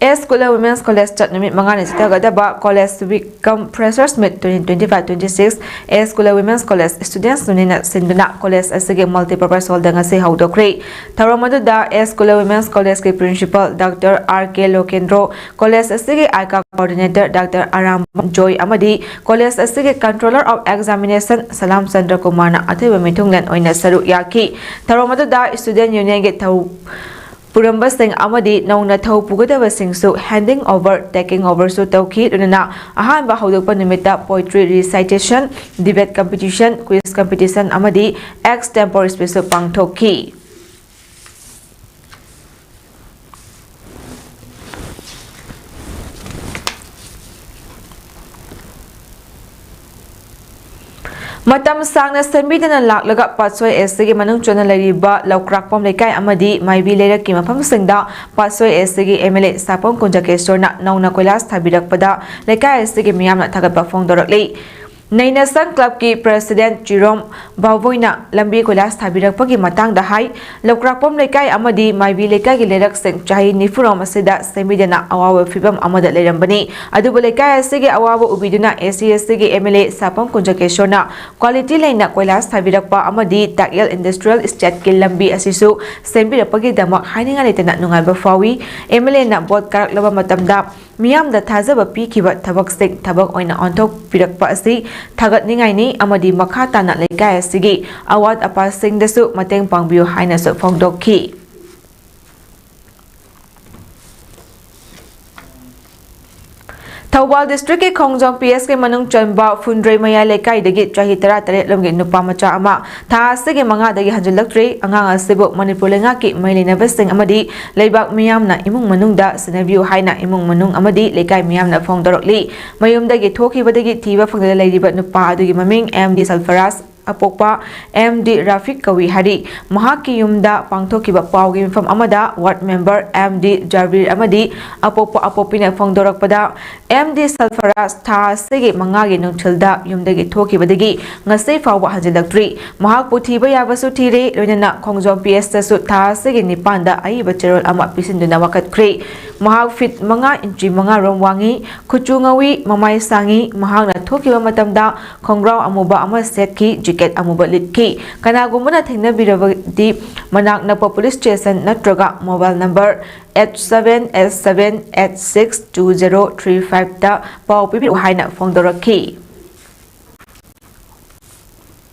ꯑꯦꯁ ꯀꯨꯂ ꯋꯤꯃꯦꯟꯁ ꯀꯣꯂꯦꯖꯇ ꯅꯨꯃꯤꯠ ꯃꯉꯥꯅꯤ ꯆꯠꯊꯒꯗꯕ college week cum freshers meet twenty twenty five twenty six S Kula women's college students ꯌꯨꯅꯤꯌꯟꯅ ꯁꯤꯟꯗꯨꯅ ꯀꯣꯂꯦꯖ ꯑꯁꯤꯒꯤ ꯃꯜꯇꯤꯄꯔꯄꯁ ꯍꯣꯜꯗ ꯉꯁꯤ ꯍꯧꯗꯣꯛꯈ꯭ꯔꯦ꯫ ꯊꯧꯔꯝ ꯑꯗꯨꯗ ꯑꯦꯁ ꯀꯨꯂ ꯋꯤꯃꯦꯟꯁ ꯀꯣꯂꯦꯖꯀꯤ principal doctor R K Lokendro, college ꯑꯁꯤꯒꯤ ꯑꯥꯏꯀꯥ ꯀꯣꯑꯣꯔꯗꯤꯅꯦꯇꯔ ꯗꯥꯛꯇꯔ ꯑꯔꯥꯝ ꯖꯣꯏ ꯑꯃꯗꯤ ꯀꯣꯂꯦꯖ ꯑꯁꯤꯒꯤ controller of examination Salam Chandra ꯀꯨꯃꯥꯔꯅ ꯑꯊꯣꯏꯕ ꯃꯤꯊꯨꯡꯂꯦꯟ ꯑꯣꯏꯅ ꯁꯔꯨꯛ ꯌꯥꯈꯤ꯫ ꯊꯧꯔꯝ ꯑꯗꯨꯗ ꯁ꯭ꯇꯨꯗꯦꯟꯠ ꯌꯨꯅꯤꯌꯟꯒꯤ ꯊꯧ ꯄꯨꯔꯝꯕꯁꯤꯡ ꯑꯃꯗꯤ ꯅꯧꯅ ꯊꯧ ꯄꯨꯒꯗꯕꯁꯤꯡꯁꯨ ꯍꯦꯟꯗꯤꯡ ꯑꯣꯚꯔ, ꯇꯦꯀꯤꯡ ꯑꯣꯚꯔꯁꯨ ꯇꯧꯈꯤ꯫ ꯂꯣꯏꯅꯅ ꯑꯍꯥꯟꯕ ꯍꯧꯗꯣꯛꯄ ꯅꯨꯃꯤꯠꯇ poetry recitation, debate competition, quiz competition ꯑꯃꯗꯤ extempore speechꯁꯨ ꯄꯥꯡꯊꯣꯛꯈꯤ꯫ ꯃꯇꯝ ꯁꯥꯡꯅ ꯁꯦꯝꯕꯤꯗꯅ ꯂꯥꯛꯂꯒ ꯄꯥꯠꯁꯣꯏ ꯑꯦꯁ ꯁꯤꯒꯤ ꯃꯅꯨꯡ ꯆꯟꯅ ꯂꯩꯔꯤꯕ ꯂꯧꯀ꯭ꯔꯥꯛꯄꯝ ꯂꯩꯀꯥꯏ ꯑꯃꯗꯤ ꯃꯥꯏꯕꯤ ꯂꯩꯔꯛꯀꯤ ꯃꯐꯝꯁꯤꯡꯗ ꯄꯥꯠꯁꯣꯏ ꯑꯦꯁ ꯁꯤꯒꯤ ꯑꯦꯝ ꯑꯦꯜ ꯑꯦ ꯁꯥꯄꯝ ꯀꯨꯟꯖꯀꯦꯁꯣꯔꯅ ꯅꯧꯅ ꯀꯣꯏꯂꯥꯁ ꯊꯥꯕꯤꯔꯛꯄꯗ ꯂꯩꯀꯥꯏ ꯑꯁꯤꯒꯤ ꯃꯤꯌꯥꯝꯅ ꯊꯥꯒꯠꯄ ꯐꯣꯡꯗꯣꯔꯛꯂꯤ꯫ ꯅꯩꯅꯁꯪ ꯀ꯭ꯂꯕꯀꯤ ꯄ꯭ꯔꯦꯁꯤꯗꯦꯟꯠ ꯆꯤꯔꯣꯝ ꯕꯥꯎꯕꯣꯏꯅ ꯂꯝꯕꯤ ꯀꯣꯏꯂꯥꯁ ꯊꯥꯕꯤꯔꯛꯄꯒꯤ ꯃꯇꯥꯡꯗ ꯍꯥꯏ, ꯂꯧꯀ꯭ꯔꯥꯛꯄꯝ ꯂꯩꯀꯥꯏ ꯑꯃꯗꯤ ꯃꯥꯏꯕꯤ ꯂꯩꯀꯥꯏꯒꯤ ꯂꯩꯔꯛꯁꯤꯡ ꯆꯍꯤ ꯅꯤꯐꯨꯔꯣꯝ ꯑꯁꯤꯗ ꯁꯦꯝꯕꯤꯗꯅ ꯑꯋꯥꯕ ꯐꯤꯕꯝ ꯑꯃꯗ ꯂꯩꯔꯝꯕꯅꯤ꯫ ꯑꯗꯨꯕꯨ ꯂꯩꯀꯥꯏ ꯑꯁꯤꯒꯤ ꯑꯋꯥꯕ ꯎꯕꯤꯗꯨꯅ ꯑꯦ ꯁꯤ ꯑꯦꯁ ꯇꯤꯒꯤ ꯑꯦꯝ ꯑꯦꯜ ꯑꯦ ꯁꯥꯄꯝ ꯀꯨꯟꯖꯀꯦꯁꯣꯔꯅ ꯀ꯭ꯋꯥꯂꯤꯇꯤ ꯂꯩꯅ ꯀꯣꯏꯂꯥꯁ ꯊꯥꯕꯤꯔꯛꯄ ꯑꯃꯗꯤ ꯇꯥꯛꯌꯦꯜ ꯏꯟꯗꯁꯇ꯭ꯔꯤꯌꯦꯜ ꯏꯁꯇꯦꯠꯀꯤ ꯂꯝꯕꯤ ꯑꯁꯤꯁꯨ ꯁꯦꯝꯕꯤꯔꯛꯄꯒꯤꯗꯃꯛ ꯍꯥꯏꯅꯤꯡꯉꯥꯏ ꯂꯩꯇꯅ ꯅꯨꯡꯉꯥꯏꯕ ꯐꯥꯎꯏ꯫ ꯑꯦꯝ ꯑꯦꯜ ꯑꯦꯅ ꯚꯣꯠ ꯀꯥꯔꯛꯂꯕ ꯃꯇꯝꯗ ꯃꯤꯌꯥꯝꯗ ꯊꯥꯖꯕ ꯄꯤꯈꯤꯕ ꯊꯕꯛꯁꯤꯡ ꯊꯕꯛ ꯑꯣꯏꯅ ꯑꯣꯟꯊꯣꯛꯄꯤꯔꯛꯄ ꯑꯁꯤ ꯊꯥꯒꯠꯅꯤꯡꯉꯥꯏꯅꯤ ꯑꯃꯗꯤ ꯃꯈꯥ ꯇꯥꯅ ꯂꯩꯀꯥꯏ ꯑꯁꯤꯒꯤ ꯑꯋꯥꯠ ꯑꯄꯥꯁꯤꯡꯗꯁꯨ ꯃꯇꯦꯡ ꯄꯥꯡꯕꯤꯌꯨ ꯍꯥꯏꯅꯁꯨ ꯐꯣꯡꯗꯣꯛꯈꯤ꯫ ꯊꯧꯕꯥꯜ ꯗꯤꯁꯇ꯭ꯔꯤꯛꯀꯤ ꯈꯣꯡꯖꯣꯝ ꯄꯤ ꯑꯦꯁꯀꯤ ꯃꯅꯨꯡ ꯆꯟꯕ ꯐꯨꯟꯗ꯭ꯔꯩ ꯃꯌꯥꯏ ꯂꯩꯀꯥꯏꯗꯒꯤ ꯆꯍꯤ ꯇꯔꯥꯇꯔꯦꯠ ꯂꯣꯝꯒꯤ ꯅꯨꯄꯥ ꯃꯆꯥ ꯑꯃ ꯊꯥ ꯑꯁꯤꯒꯤ ꯃꯉꯥꯗꯒꯤ ꯍꯟꯖꯤꯜꯂꯛꯇ꯭ꯔꯤ꯫ ꯑꯉꯥꯡ ꯑꯁꯤꯕꯨ ꯃꯅꯤꯄꯨꯔ ꯂꯩꯉꯥꯛꯀꯤ ꯃꯩ ꯂꯩꯅꯕꯁꯤꯡ ꯑꯃꯗꯤ ꯂꯩꯕꯥꯛ ꯃꯤꯌꯥꯝꯅ ꯏꯃꯨꯡ ꯃꯅꯨꯡꯗ ꯁꯤꯟꯅꯕꯤꯌꯨ ꯍꯥꯏꯅ ꯏꯃꯨꯡ ꯃꯅꯨꯡ ꯑꯃꯗꯤ ꯂꯩꯀꯥꯏ ꯃꯤꯌꯥꯝꯅ ꯐꯣꯡꯗꯣꯔꯛꯂꯤ꯫ ꯃꯌꯨꯝꯗꯒꯤ ꯊꯣꯛꯈꯤꯕꯗꯒꯤ ꯊꯤꯕ ꯐꯪꯗꯅ ꯂꯩꯔꯤꯕ ꯅꯨꯄꯥ ꯑꯗꯨꯒꯤ ꯃꯃꯤꯡ M D ꯁꯜꯐꯔꯥꯖ, ꯑꯄꯣꯛꯄ M D Rafiq ꯀꯧꯏ ꯍꯥꯏꯔꯤ꯫ ꯃꯍꯥꯛꯀꯤ ꯌꯨꯝꯗ ꯄꯥꯡꯊꯣꯛꯈꯤꯕ ꯄꯥꯎꯒꯤ ꯃꯤꯐꯝ ꯑꯃꯗ ꯋꯥꯔꯗ ꯃꯦꯝꯕꯔ ꯑꯦꯝ ꯗꯤ ꯖꯥꯕꯤꯔ ꯑꯃꯗꯤ ꯑꯄꯣꯛꯄ ꯑꯄꯣꯛꯄꯤꯅ ꯐꯣꯡꯗꯣꯔꯛꯄꯗ, ꯑꯦꯝ ꯗꯤ ꯁꯜꯐꯔꯥꯖ ꯊꯥ ꯑꯁꯤꯒꯤ ꯃꯉꯥꯒꯤ ꯅꯨꯡꯊꯤꯜꯗ ꯌꯨꯝꯗꯒꯤ ꯊꯣꯛꯈꯤꯕꯗꯒꯤ ꯉꯁꯤ ꯐꯥꯎꯕ ꯍꯟꯖꯤꯜꯂꯛꯇ꯭ꯔꯤ꯫ ꯃꯍꯥꯛꯄꯨ ꯊꯤꯕ ꯌꯥꯕꯁꯨ ꯊꯤꯔꯦ, ꯂꯣꯏꯅꯅ ꯈꯣꯡꯖꯣꯝ ꯄꯤ ꯑꯦꯁꯇꯁꯨ ꯊꯥ ꯑꯁꯤꯒꯤ ꯅꯤꯄꯥꯟꯗ ꯑꯏꯕ ꯆꯦꯔꯣꯜ ꯑꯃ ꯄꯤꯁꯤꯟꯗꯨꯅ ꯋꯥꯀꯠꯈ꯭ꯔꯦ꯫ ꯃꯍꯥꯛ ꯐꯤꯠ ꯃꯉꯥ ꯏꯟꯆꯤ ꯃꯉꯥ ꯔꯣꯝ ꯋꯥꯡꯉꯤ, ꯀꯨꯆꯨ ꯉꯧꯏ, ꯃꯃꯥꯏ ꯁꯥꯡꯉꯤ꯫ ꯃꯍꯥꯛꯅ ꯊꯣꯛꯈꯤꯕ ꯃꯇꯝꯗ ꯈꯣꯡꯒ꯭ꯔꯥꯎ ꯑꯃꯨꯕ ꯑꯃ ꯁꯦꯠꯈꯤ, ꯖꯦꯀꯦꯠ ꯑꯃꯨꯕ ꯂꯤꯠꯈꯤ꯫ ꯀꯅꯥꯒꯨꯝꯕꯅ ꯊꯦꯡꯅꯕꯤꯔꯕꯗꯤ ꯃꯅꯥꯛ ꯅꯛꯄ ꯄꯨꯂꯤꯁ ꯁ꯭ꯇꯦꯁꯟ ꯅꯠꯇ꯭ꯔꯒ mobile number eight seven eight seven eight six two zero three five ꯇ ꯄꯥꯎ ꯄꯤꯕꯤꯔꯛꯎ ꯍꯥꯏꯅ ꯐꯣꯡꯗꯣꯔꯛꯈꯤ꯫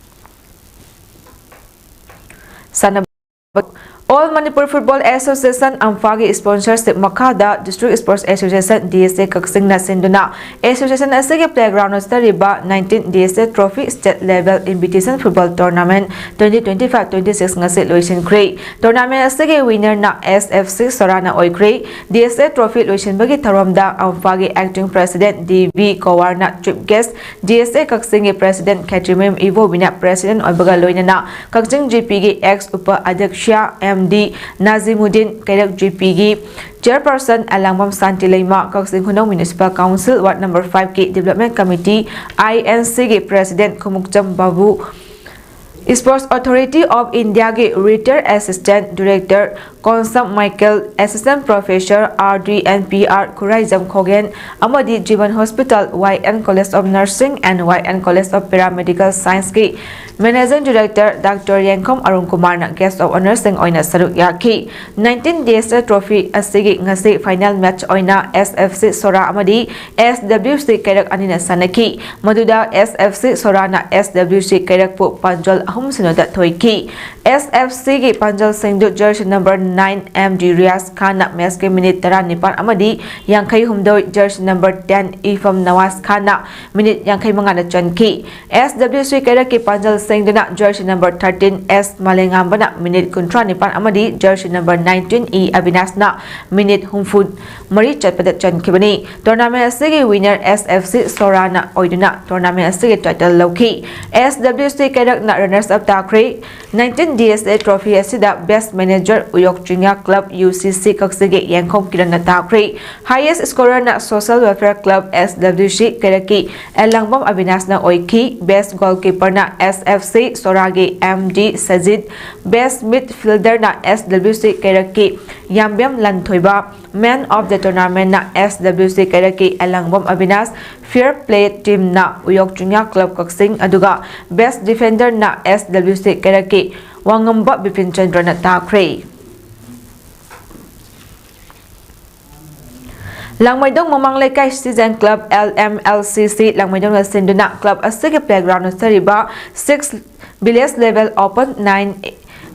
ꯁꯥꯟꯅꯕ꯫ All Manipur Football Association, ꯑꯝꯐꯥꯒꯤ sponsorship ꯃꯈꯥꯗ District Sports Association, D S A, ꯀꯛꯆꯤꯡꯅ ꯁꯤꯟꯗꯨꯅ association ꯑꯁꯤꯒꯤ playground ꯑꯁꯤꯗ ꯂꯩꯕ nineteen D S A Trophy State Level Invitation Football Tournament twenty twenty-five twenty-six ꯉꯁꯤ ꯂꯣꯏꯁꯤꯟꯈ꯭ꯔꯦ꯫ Tournament ꯑꯁꯤꯒꯤ winner ꯅ S F C ꯁꯣꯔꯥꯅ ꯑꯣꯏꯈ꯭ꯔꯦ꯫ D S A Trophy ꯂꯣꯏꯁꯤꯟꯕꯒꯤ ꯊꯧꯔꯝꯗ ꯑꯝꯐꯥꯒꯤ Acting President D V ꯀꯣꯋꯥꯔꯅ chief guest, D S A ꯀꯛꯆꯤꯡꯒꯤ President ꯈꯦꯇ꯭ꯔꯤꯃꯌꯨꯝ ꯏꯕꯣꯕꯤꯅ President ꯑꯣꯏꯕꯒ ꯂꯣꯏꯅꯅ ꯀꯛꯆꯤꯡ G P ꯒꯤ ex ꯎꯄ ꯑꯗ꯭ꯌꯛꯁ M ꯗꯤ ꯅꯥꯖꯤꯃꯨꯗꯤꯟ, Keirak G ꯄꯤꯒꯤ chairperson Elangbam Shanti Leima, Kakching Khunou municipal council ward number ꯐꯥꯏꯚꯀꯤ ꯗꯤꯕꯦꯂꯞꯃꯦꯟ ꯀꯃꯤꯇꯤ, ꯑꯥꯏ ꯑꯦꯟ ꯁꯤꯒꯤ president Khumukcham Babu, Sports Authority of Indiaꯒꯤ retired assistant director Konsam Michael, assistant professor R D N P R Khuraijam Khogen ꯑꯃꯗꯤ Jeevan hospital, Y N College of Nursing and Y N College of Paramedical Scienceꯀꯤ managing director doctor Yengkhom Arun ꯀꯨꯃꯥꯔꯅ guest of ꯑꯣꯅꯔꯁꯤꯡ ꯑꯣꯏꯅ ꯁꯔꯨꯛ ꯌꯥꯈꯤ꯫ Nineteen D S ꯑꯦ trophy ꯑꯁꯤꯒꯤ ꯉꯁꯤ final match ꯑꯣꯏꯅ ꯑꯦꯁ F ꯁꯤ ꯁꯣꯔꯥ ꯑꯃꯗꯤ ꯑꯦꯁ ꯗꯕ꯭ꯂꯤꯎ ꯁꯤ ꯀꯩꯔꯛ ꯑꯅꯤꯅ ꯁꯥꯟꯅꯈꯤ꯫ ꯃꯗꯨꯗ ꯑꯦꯁ ꯑꯦꯐ ꯁꯤ ꯁꯣꯔꯥꯅ ꯑꯦꯁ ꯗꯕ꯭ꯂꯤꯎ ꯁꯤ ꯀꯩꯔꯛꯄꯨ ꯄꯥꯟꯖꯜ ꯑꯍꯨꯝ ꯁꯤꯅꯣꯗ ꯊꯣꯏꯈꯤ꯫ ꯑꯦꯁ ꯑꯦꯐ ꯁꯤꯒꯤ ꯄꯥꯟꯖꯜꯁꯤꯡꯗꯨ jersey number nine M D Riyaz ꯈꯥꯟꯅ ꯃꯦꯆꯀꯤ ꯃꯤꯅꯤꯠ ꯇꯔꯥꯅꯤꯄꯥꯟ ꯑꯃꯗꯤ ꯌꯥꯡꯈꯩ ꯍꯨꯝꯗꯣꯏ, ꯖꯔꯁꯤ ꯅꯝꯕꯔ ꯇꯦꯟ ꯏꯐꯝ ꯅꯋꯥꯖ ꯈꯥꯟꯅ ꯃꯤꯅꯤꯠ ꯌꯥꯡꯈꯩ ꯃꯉꯥꯗ ꯆꯟꯈꯤ꯫ ꯑꯦꯁ ꯗꯕ꯭ꯂꯤꯎ ꯁꯤ ꯀꯩꯔꯛꯀꯤ ꯄꯥꯟꯖꯜꯁꯤꯡꯗꯨꯅ ꯖꯔꯁꯤ ꯅꯝꯕꯔ ꯊꯥꯔꯇꯤꯟ ꯑꯦꯁ ꯃꯥꯂꯦꯉꯥꯝꯕꯅ ꯃꯤꯅꯤꯠ ꯀꯨꯟꯊ꯭ꯔꯥ ꯅꯤꯄꯥꯟ ꯑꯃꯗꯤ ꯖꯔꯁꯤ ꯅꯝꯕꯔ ꯅꯥꯏꯟꯇꯤꯟ ꯏ ꯑꯕꯤꯅꯥꯁꯅ ꯃꯤꯅꯤꯠ ꯍꯨꯝꯐꯨ ꯃꯔꯤ ꯆꯠꯄꯗ ꯆꯟꯈꯤꯕꯅꯤ꯫ ꯇꯣꯔꯅꯥꯃꯦꯟ ꯑꯁꯤꯒꯤ winner S F C Sora ꯑꯣꯏꯗꯨꯅ ꯇꯣꯔꯅꯥꯃꯦꯟ ꯑꯁꯤꯒꯤ ꯇꯥꯏꯇꯜ ꯂꯧꯈꯤ꯫ ꯑꯦꯁ ꯗꯕ꯭ꯂꯤꯎ ꯁꯤ ꯀꯩꯔꯛꯅ ꯔꯅꯔꯁ ꯑꯞ ꯇꯥꯈ꯭ꯔꯦ꯫ ꯅꯥꯏꯟꯇꯤꯟ ꯗꯤ ꯑꯦꯁ ꯑꯦ ꯇ꯭ꯔꯣꯐꯤ ꯑꯁꯤꯗ ꯕꯦꯁ ꯃꯦꯅꯦꯖꯔ ꯎꯌꯣꯛ ꯆꯤꯡꯌꯥ ꯀ꯭ꯂꯕ ꯌꯨ ꯁꯤ ꯁꯤ ꯀꯛꯆꯤꯡꯒꯤ ꯌꯦꯡꯈꯣꯝ ꯀꯤꯔꯟꯅ ꯇꯥꯈ꯭ꯔꯦ꯫ ꯍꯥꯏꯌꯦꯁ ꯁ꯭ꯀꯣꯔꯔꯅ ꯁꯣꯁꯦꯜ ꯋꯦꯜꯐꯤꯌꯔ ꯀ꯭ꯂꯕ ꯑꯦꯁ ꯗꯕ꯭ꯂꯤꯎ ꯁꯤ ꯀꯩꯔꯛꯀꯤ ꯑꯦꯂꯥꯡꯕꯝ ꯑꯕꯤꯅꯥꯁꯅ ꯑꯣꯏꯈꯤ꯫ ꯕꯦꯁ ꯒꯣꯜꯀꯤꯄꯔꯅ ꯑꯦꯁ ꯑꯦꯐ ꯁꯤ ꯁꯣꯔꯥꯒꯤ M D ꯁꯖꯤꯗ, best ꯃꯤꯗꯐꯤꯜꯗꯔꯅ S W C ꯀꯩꯔꯛꯀꯤ ꯌꯥꯝꯕꯦꯝ Lanthoiba, main of the ꯇꯣꯔꯅꯥꯃꯦꯟꯅ S W C ꯀꯩꯔꯛꯀꯤ Elangbam Abinash, fear play ꯇꯤꯝꯅ ꯎꯌꯣꯛ ꯆꯤꯡꯌꯥ club ꯀꯛꯆꯤꯡ, ꯑꯗꯨꯒ ꯕꯦꯁ ꯗꯤꯐꯦꯟꯗꯔꯅ ꯑꯦꯁ ꯗꯕ꯭ꯂꯤꯎ ꯁꯤ ꯀꯩꯔꯛꯀꯤ ꯋꯥꯉꯝꯕ ꯕꯤꯄꯤꯟ ꯆꯟꯗ꯭ꯔꯅ ꯇꯥꯈ꯭ꯔꯦ꯫ ꯂꯥꯡꯃꯩꯗꯣꯡ ꯃꯃꯥꯡ Leikai citizen club, L M L C C, ꯂꯥꯡꯃꯩꯗꯣꯡꯅ ꯁꯤꯟꯗꯨꯅ club ꯑꯁꯤꯒꯤ playground ꯆꯠꯊꯔꯤꯕ six village level open nine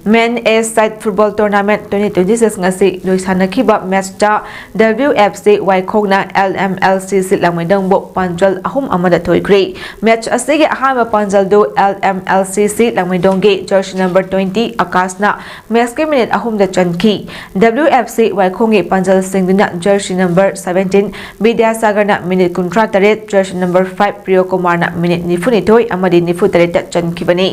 men A side football tournament twenty twenty six ꯉꯁꯤ ꯂꯣꯏꯁꯥꯟꯅꯈꯤꯕ ꯃꯦꯆꯇ W F ꯁꯤ ꯋꯥꯏꯈꯣꯡꯅ ꯑꯦꯜ ꯑꯦꯝ ꯑꯦꯜ ꯁꯤ ꯁꯤ ꯂꯥꯡꯃꯩꯗꯣꯡꯕꯨ ꯄꯥꯟꯖꯜ ꯑꯍꯨꯝ ꯑꯃꯗ ꯊꯣꯏꯈ꯭ꯔꯦ꯫ ꯃꯦꯆ ꯑꯁꯤꯒꯤ ꯑꯍꯥꯟꯕ ꯄꯥꯟꯖꯜꯗꯨ L M L C C ꯂꯥꯡꯃꯩꯗꯣꯡꯒꯤ ꯖꯔꯁꯤ ꯅꯝꯕꯔ ꯇ꯭ꯋꯦꯟꯇꯤ ꯑꯀꯥꯁꯅ ꯃꯦꯆꯀꯤ ꯃꯤꯅꯤꯠ ꯑꯍꯨꯝꯗ ꯆꯟꯈꯤ꯫ ꯗꯕ꯭ꯂꯤꯎ ꯑꯦꯐ ꯁꯤ ꯋꯥꯏꯈꯣꯡꯒꯤ ꯄꯥꯟꯖꯜꯁꯤꯡꯗꯨꯅ ꯖꯔꯁꯤ ꯅꯝꯕꯔ ꯁꯚꯦꯟꯇꯤꯟ ꯕꯤꯗ꯭ꯌꯥꯁꯥꯒꯔꯅ ꯃꯤꯅꯤꯠ ꯀꯨꯟꯊ꯭ꯔꯥ ꯇꯔꯦꯠ, ꯖꯔꯁꯤ ꯅꯝꯕꯔ ꯐꯥꯏꯚ ꯄ꯭ꯔꯤꯌꯣꯀꯨꯃꯥꯔꯅ ꯃꯤꯅꯤꯠ ꯅꯤꯐꯨ ꯅꯤꯊꯣꯏ ꯑꯃꯗꯤ ꯅꯤꯐꯨ ꯇꯔꯦꯠꯇ ꯆꯟꯈꯤꯕꯅꯤ꯫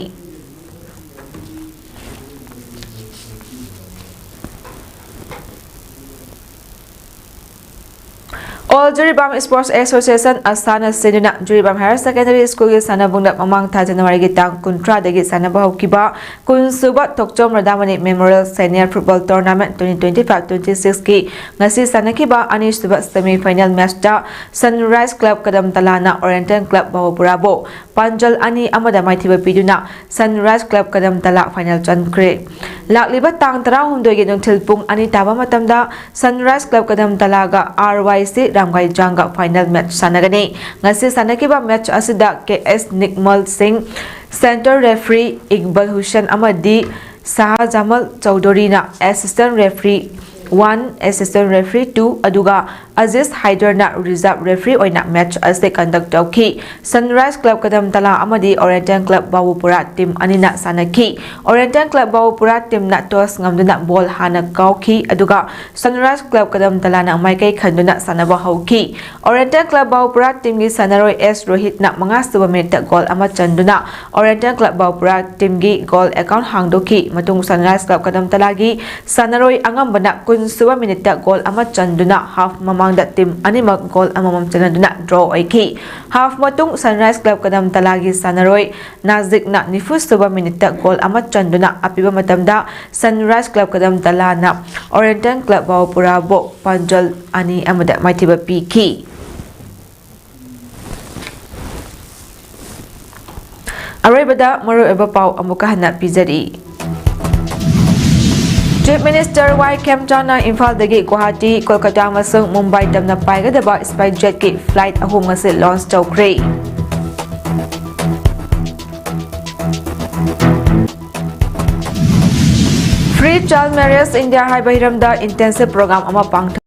All Jiribam Sports Association, ꯑꯁꯥꯅ ꯁꯤꯟꯗꯨꯅ Jiribam Higher Secondary School ꯒꯤ ꯁꯥꯟꯅꯕꯨꯡꯗ ꯃꯃꯥꯡ ꯊꯥ January ꯒꯤ ꯇꯥꯡ ꯀꯨꯟꯊ꯭ꯔꯥꯗꯒꯤ ꯁꯥꯟꯅꯕ ꯍꯧꯈꯤꯕ ꯀꯨꯟꯁꯨꯕ ꯊꯣꯛꯆꯣꯝ ꯔꯥꯙꯥꯃꯅꯤ Memorial Senior Football Tournament twenty twenty-five twenty-six ꯀꯤ ꯉꯁꯤ ꯁꯥꯟꯅꯈꯤꯕ ꯑꯅꯤꯁꯨꯕ semi final match ꯇ Sunrise Club ꯀꯗꯝ ꯇꯂꯥꯅ Oriental Club ꯕꯥꯕꯨꯄꯨꯔꯥꯕꯨ ꯄꯥꯟꯖꯜ ꯑꯅꯤ ꯑꯃꯗ ꯃꯥꯏꯊꯤꯕ ꯄꯤꯗꯨꯅ Sunrise Club ꯀꯗꯝ ꯇꯂꯥ final ꯆꯟꯈ꯭ꯔꯦ꯫ ꯂꯥꯛꯂꯤꯕ ꯇꯥꯡ ꯇꯔꯥꯍꯨꯝꯗꯣꯏꯒꯤ ꯅꯨꯡꯊꯤꯜ ꯄꯨꯡ ꯑꯅꯤ ꯇꯥꯕ ꯃꯇꯝꯗ Sunrise Club ꯀꯗꯝ ꯇꯂꯥꯒ R Y C ꯔꯥꯝꯒꯥꯏꯖꯥꯡꯒ final match ꯁꯥꯟꯅꯒꯅꯤ꯫ ꯉꯁꯤ ꯁꯥꯟꯅꯈꯤꯕ match ꯑꯁꯤꯗ K S ꯅꯤꯛꯃꯜ ꯁꯤꯡ, center referee ꯏꯛꯕꯜ ꯍꯨꯁꯦꯟ ꯑꯃꯗꯤ ꯁꯥꯍꯖꯥꯃꯜ ꯆꯧꯙꯨꯔꯤꯅ assistant referee one, assistant referee two, ꯑꯗꯨꯒ ꯑꯖꯤꯖ ꯍꯥꯏꯗꯔꯅ reserve referee ꯑꯣꯏꯅ match ꯑꯁꯤ conduct ꯇꯧꯈꯤ꯫ Sunrise Club ꯀꯗꯝ ꯇꯂꯥ ꯑꯃꯗꯤ Oriental Club ꯕꯥꯕꯨꯄꯨꯔꯥ team ꯑꯅꯤꯅ ꯁꯥꯟꯅꯈꯤ꯫ Oriental Club ꯕꯥꯕꯨꯄꯨꯔꯥ team ꯅ toss ꯉꯝꯗꯨꯅ ball ꯍꯥꯟꯅ ꯀꯥꯎꯈꯤ, ꯑꯗꯨꯒ Sunrise Club ꯀꯗꯝ ꯇꯂꯥꯅ ꯃꯥꯏꯀꯩ ꯈꯟꯗꯨꯅ ꯁꯥꯟꯅꯕ ꯍꯧꯈꯤ꯫ Oriental Club ꯕꯥꯕꯨꯄꯨꯔꯥ team ꯒꯤ ꯁꯥꯟꯅꯔꯣꯏ S ꯔꯣꯍꯤꯠꯅ ꯃꯉꯥꯁꯨꯕ minute ꯇ goal ꯑꯃ ꯆꯟꯗꯨꯅ Oriental Club ꯕꯥꯕꯨꯄꯨꯔꯥ team ꯒꯤ goal account ꯍꯥꯡꯗꯣꯛꯈꯤ꯫ ꯃꯇꯨꯡ Sunrise Club ꯀꯗꯝ ꯇꯂꯥꯒꯤ ꯁꯥꯟꯅꯔꯣꯏ ꯑꯉꯝꯕꯅ ꯀꯨꯟꯁꯨꯕ minute ꯇ goal ꯑꯃ ꯆꯟꯗꯨꯅ half ꯃꯃꯥꯡꯗ team ꯑꯅꯤꯃꯛ goal ꯑꯃꯃꯝ ꯆꯟꯅꯗꯨꯅ draw ꯑꯣꯏꯈꯤ꯫ Half ꯃꯇꯨꯡ Sunrise Club ꯀꯗꯝ ꯇꯂꯥꯒꯤ ꯁꯥꯟꯅꯔꯣꯏ ꯅꯥꯖꯤꯛꯅ ꯅꯤꯐꯨꯁꯨꯕ minute ꯇ goal ꯑꯃ ꯆꯟꯗꯨꯅ ꯑꯄꯤꯕ ꯃꯇꯝꯗ Sunrise Club ꯀꯗꯝ ꯇꯂꯥꯅ Oriental Club ꯕꯥꯕꯨꯄꯨꯔꯥꯕꯨ ꯄꯥꯟꯖꯜ ꯑꯅꯤ ꯑꯃꯗ ꯃꯥꯏꯊꯤꯕ ꯄꯤꯈꯤ꯫ ꯑꯔꯣꯏꯕꯗ ꯃꯔꯨꯑꯣꯏꯕ ꯄꯥꯎ ꯑꯃꯨꯛꯀ ꯍꯟꯅ ꯄꯤꯖꯔꯤ꯫ Chief Minister Y ꯈꯦꯝꯆꯥꯟꯅ ꯏꯝꯐꯥꯜꯗꯒꯤ ꯒꯨꯋꯥꯍꯥꯇꯤ, ꯀꯣꯜꯀꯇꯥ ꯑꯃꯁꯨꯡ ꯃꯨꯝꯕꯥꯏ ꯇꯝꯅ ꯄꯥꯏꯒꯗꯕ SpiceJet ꯀꯤ flight ꯑꯍꯨꯝ ꯑꯁꯤ launch ꯇꯧꯈ꯭ꯔꯦ꯫ Free Child Marriage India ꯍꯥꯏꯕ ꯍꯤꯔꯝꯗ intensive program ꯑꯃ ꯄꯥꯡꯊꯣꯛ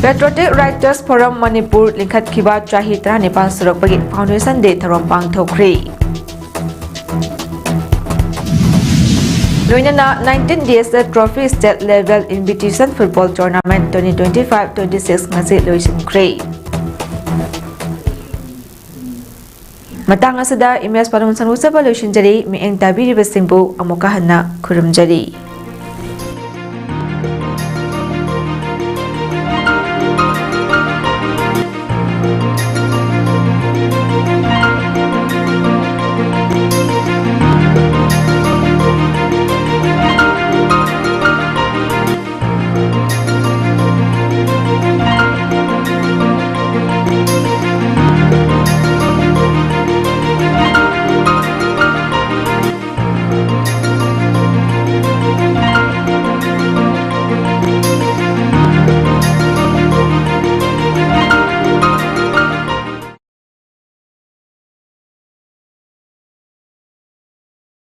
Patriotic Writers Forum ꯃꯅꯤꯄꯨꯔ ꯂꯤꯡꯈꯠꯈꯤꯕ ꯆꯍꯤ ꯇꯔꯥꯅꯤꯄꯥꯟ ꯁꯨꯔꯛꯄꯒꯤ foundation day ꯊꯧꯔꯝ ꯄꯥꯡꯊꯣꯛꯈ꯭ꯔꯦ꯫ ꯂꯣꯏꯅꯅ nineteen D S A Trophy State Level Invitation Football Tournament twenty twenty-five twenty-six ꯉꯁꯤ ꯂꯣꯏꯁꯤꯟꯈ꯭ꯔꯦ꯫ ꯃꯇꯥꯡ ꯑꯁꯤꯗ ꯏꯃꯦꯖ ꯄꯥꯎꯗꯝ ꯁꯟꯗꯣꯛꯆꯕ ꯂꯣꯏꯁꯤꯟꯖꯔꯤ꯫ ꯃꯤꯠꯌꯦꯡ ꯇꯥꯕꯤꯔꯤꯕꯁꯤꯡꯕꯨ ꯑꯃꯨꯛꯀ ꯍꯟꯅ ꯈꯨꯔꯨꯝꯖꯔꯤ꯫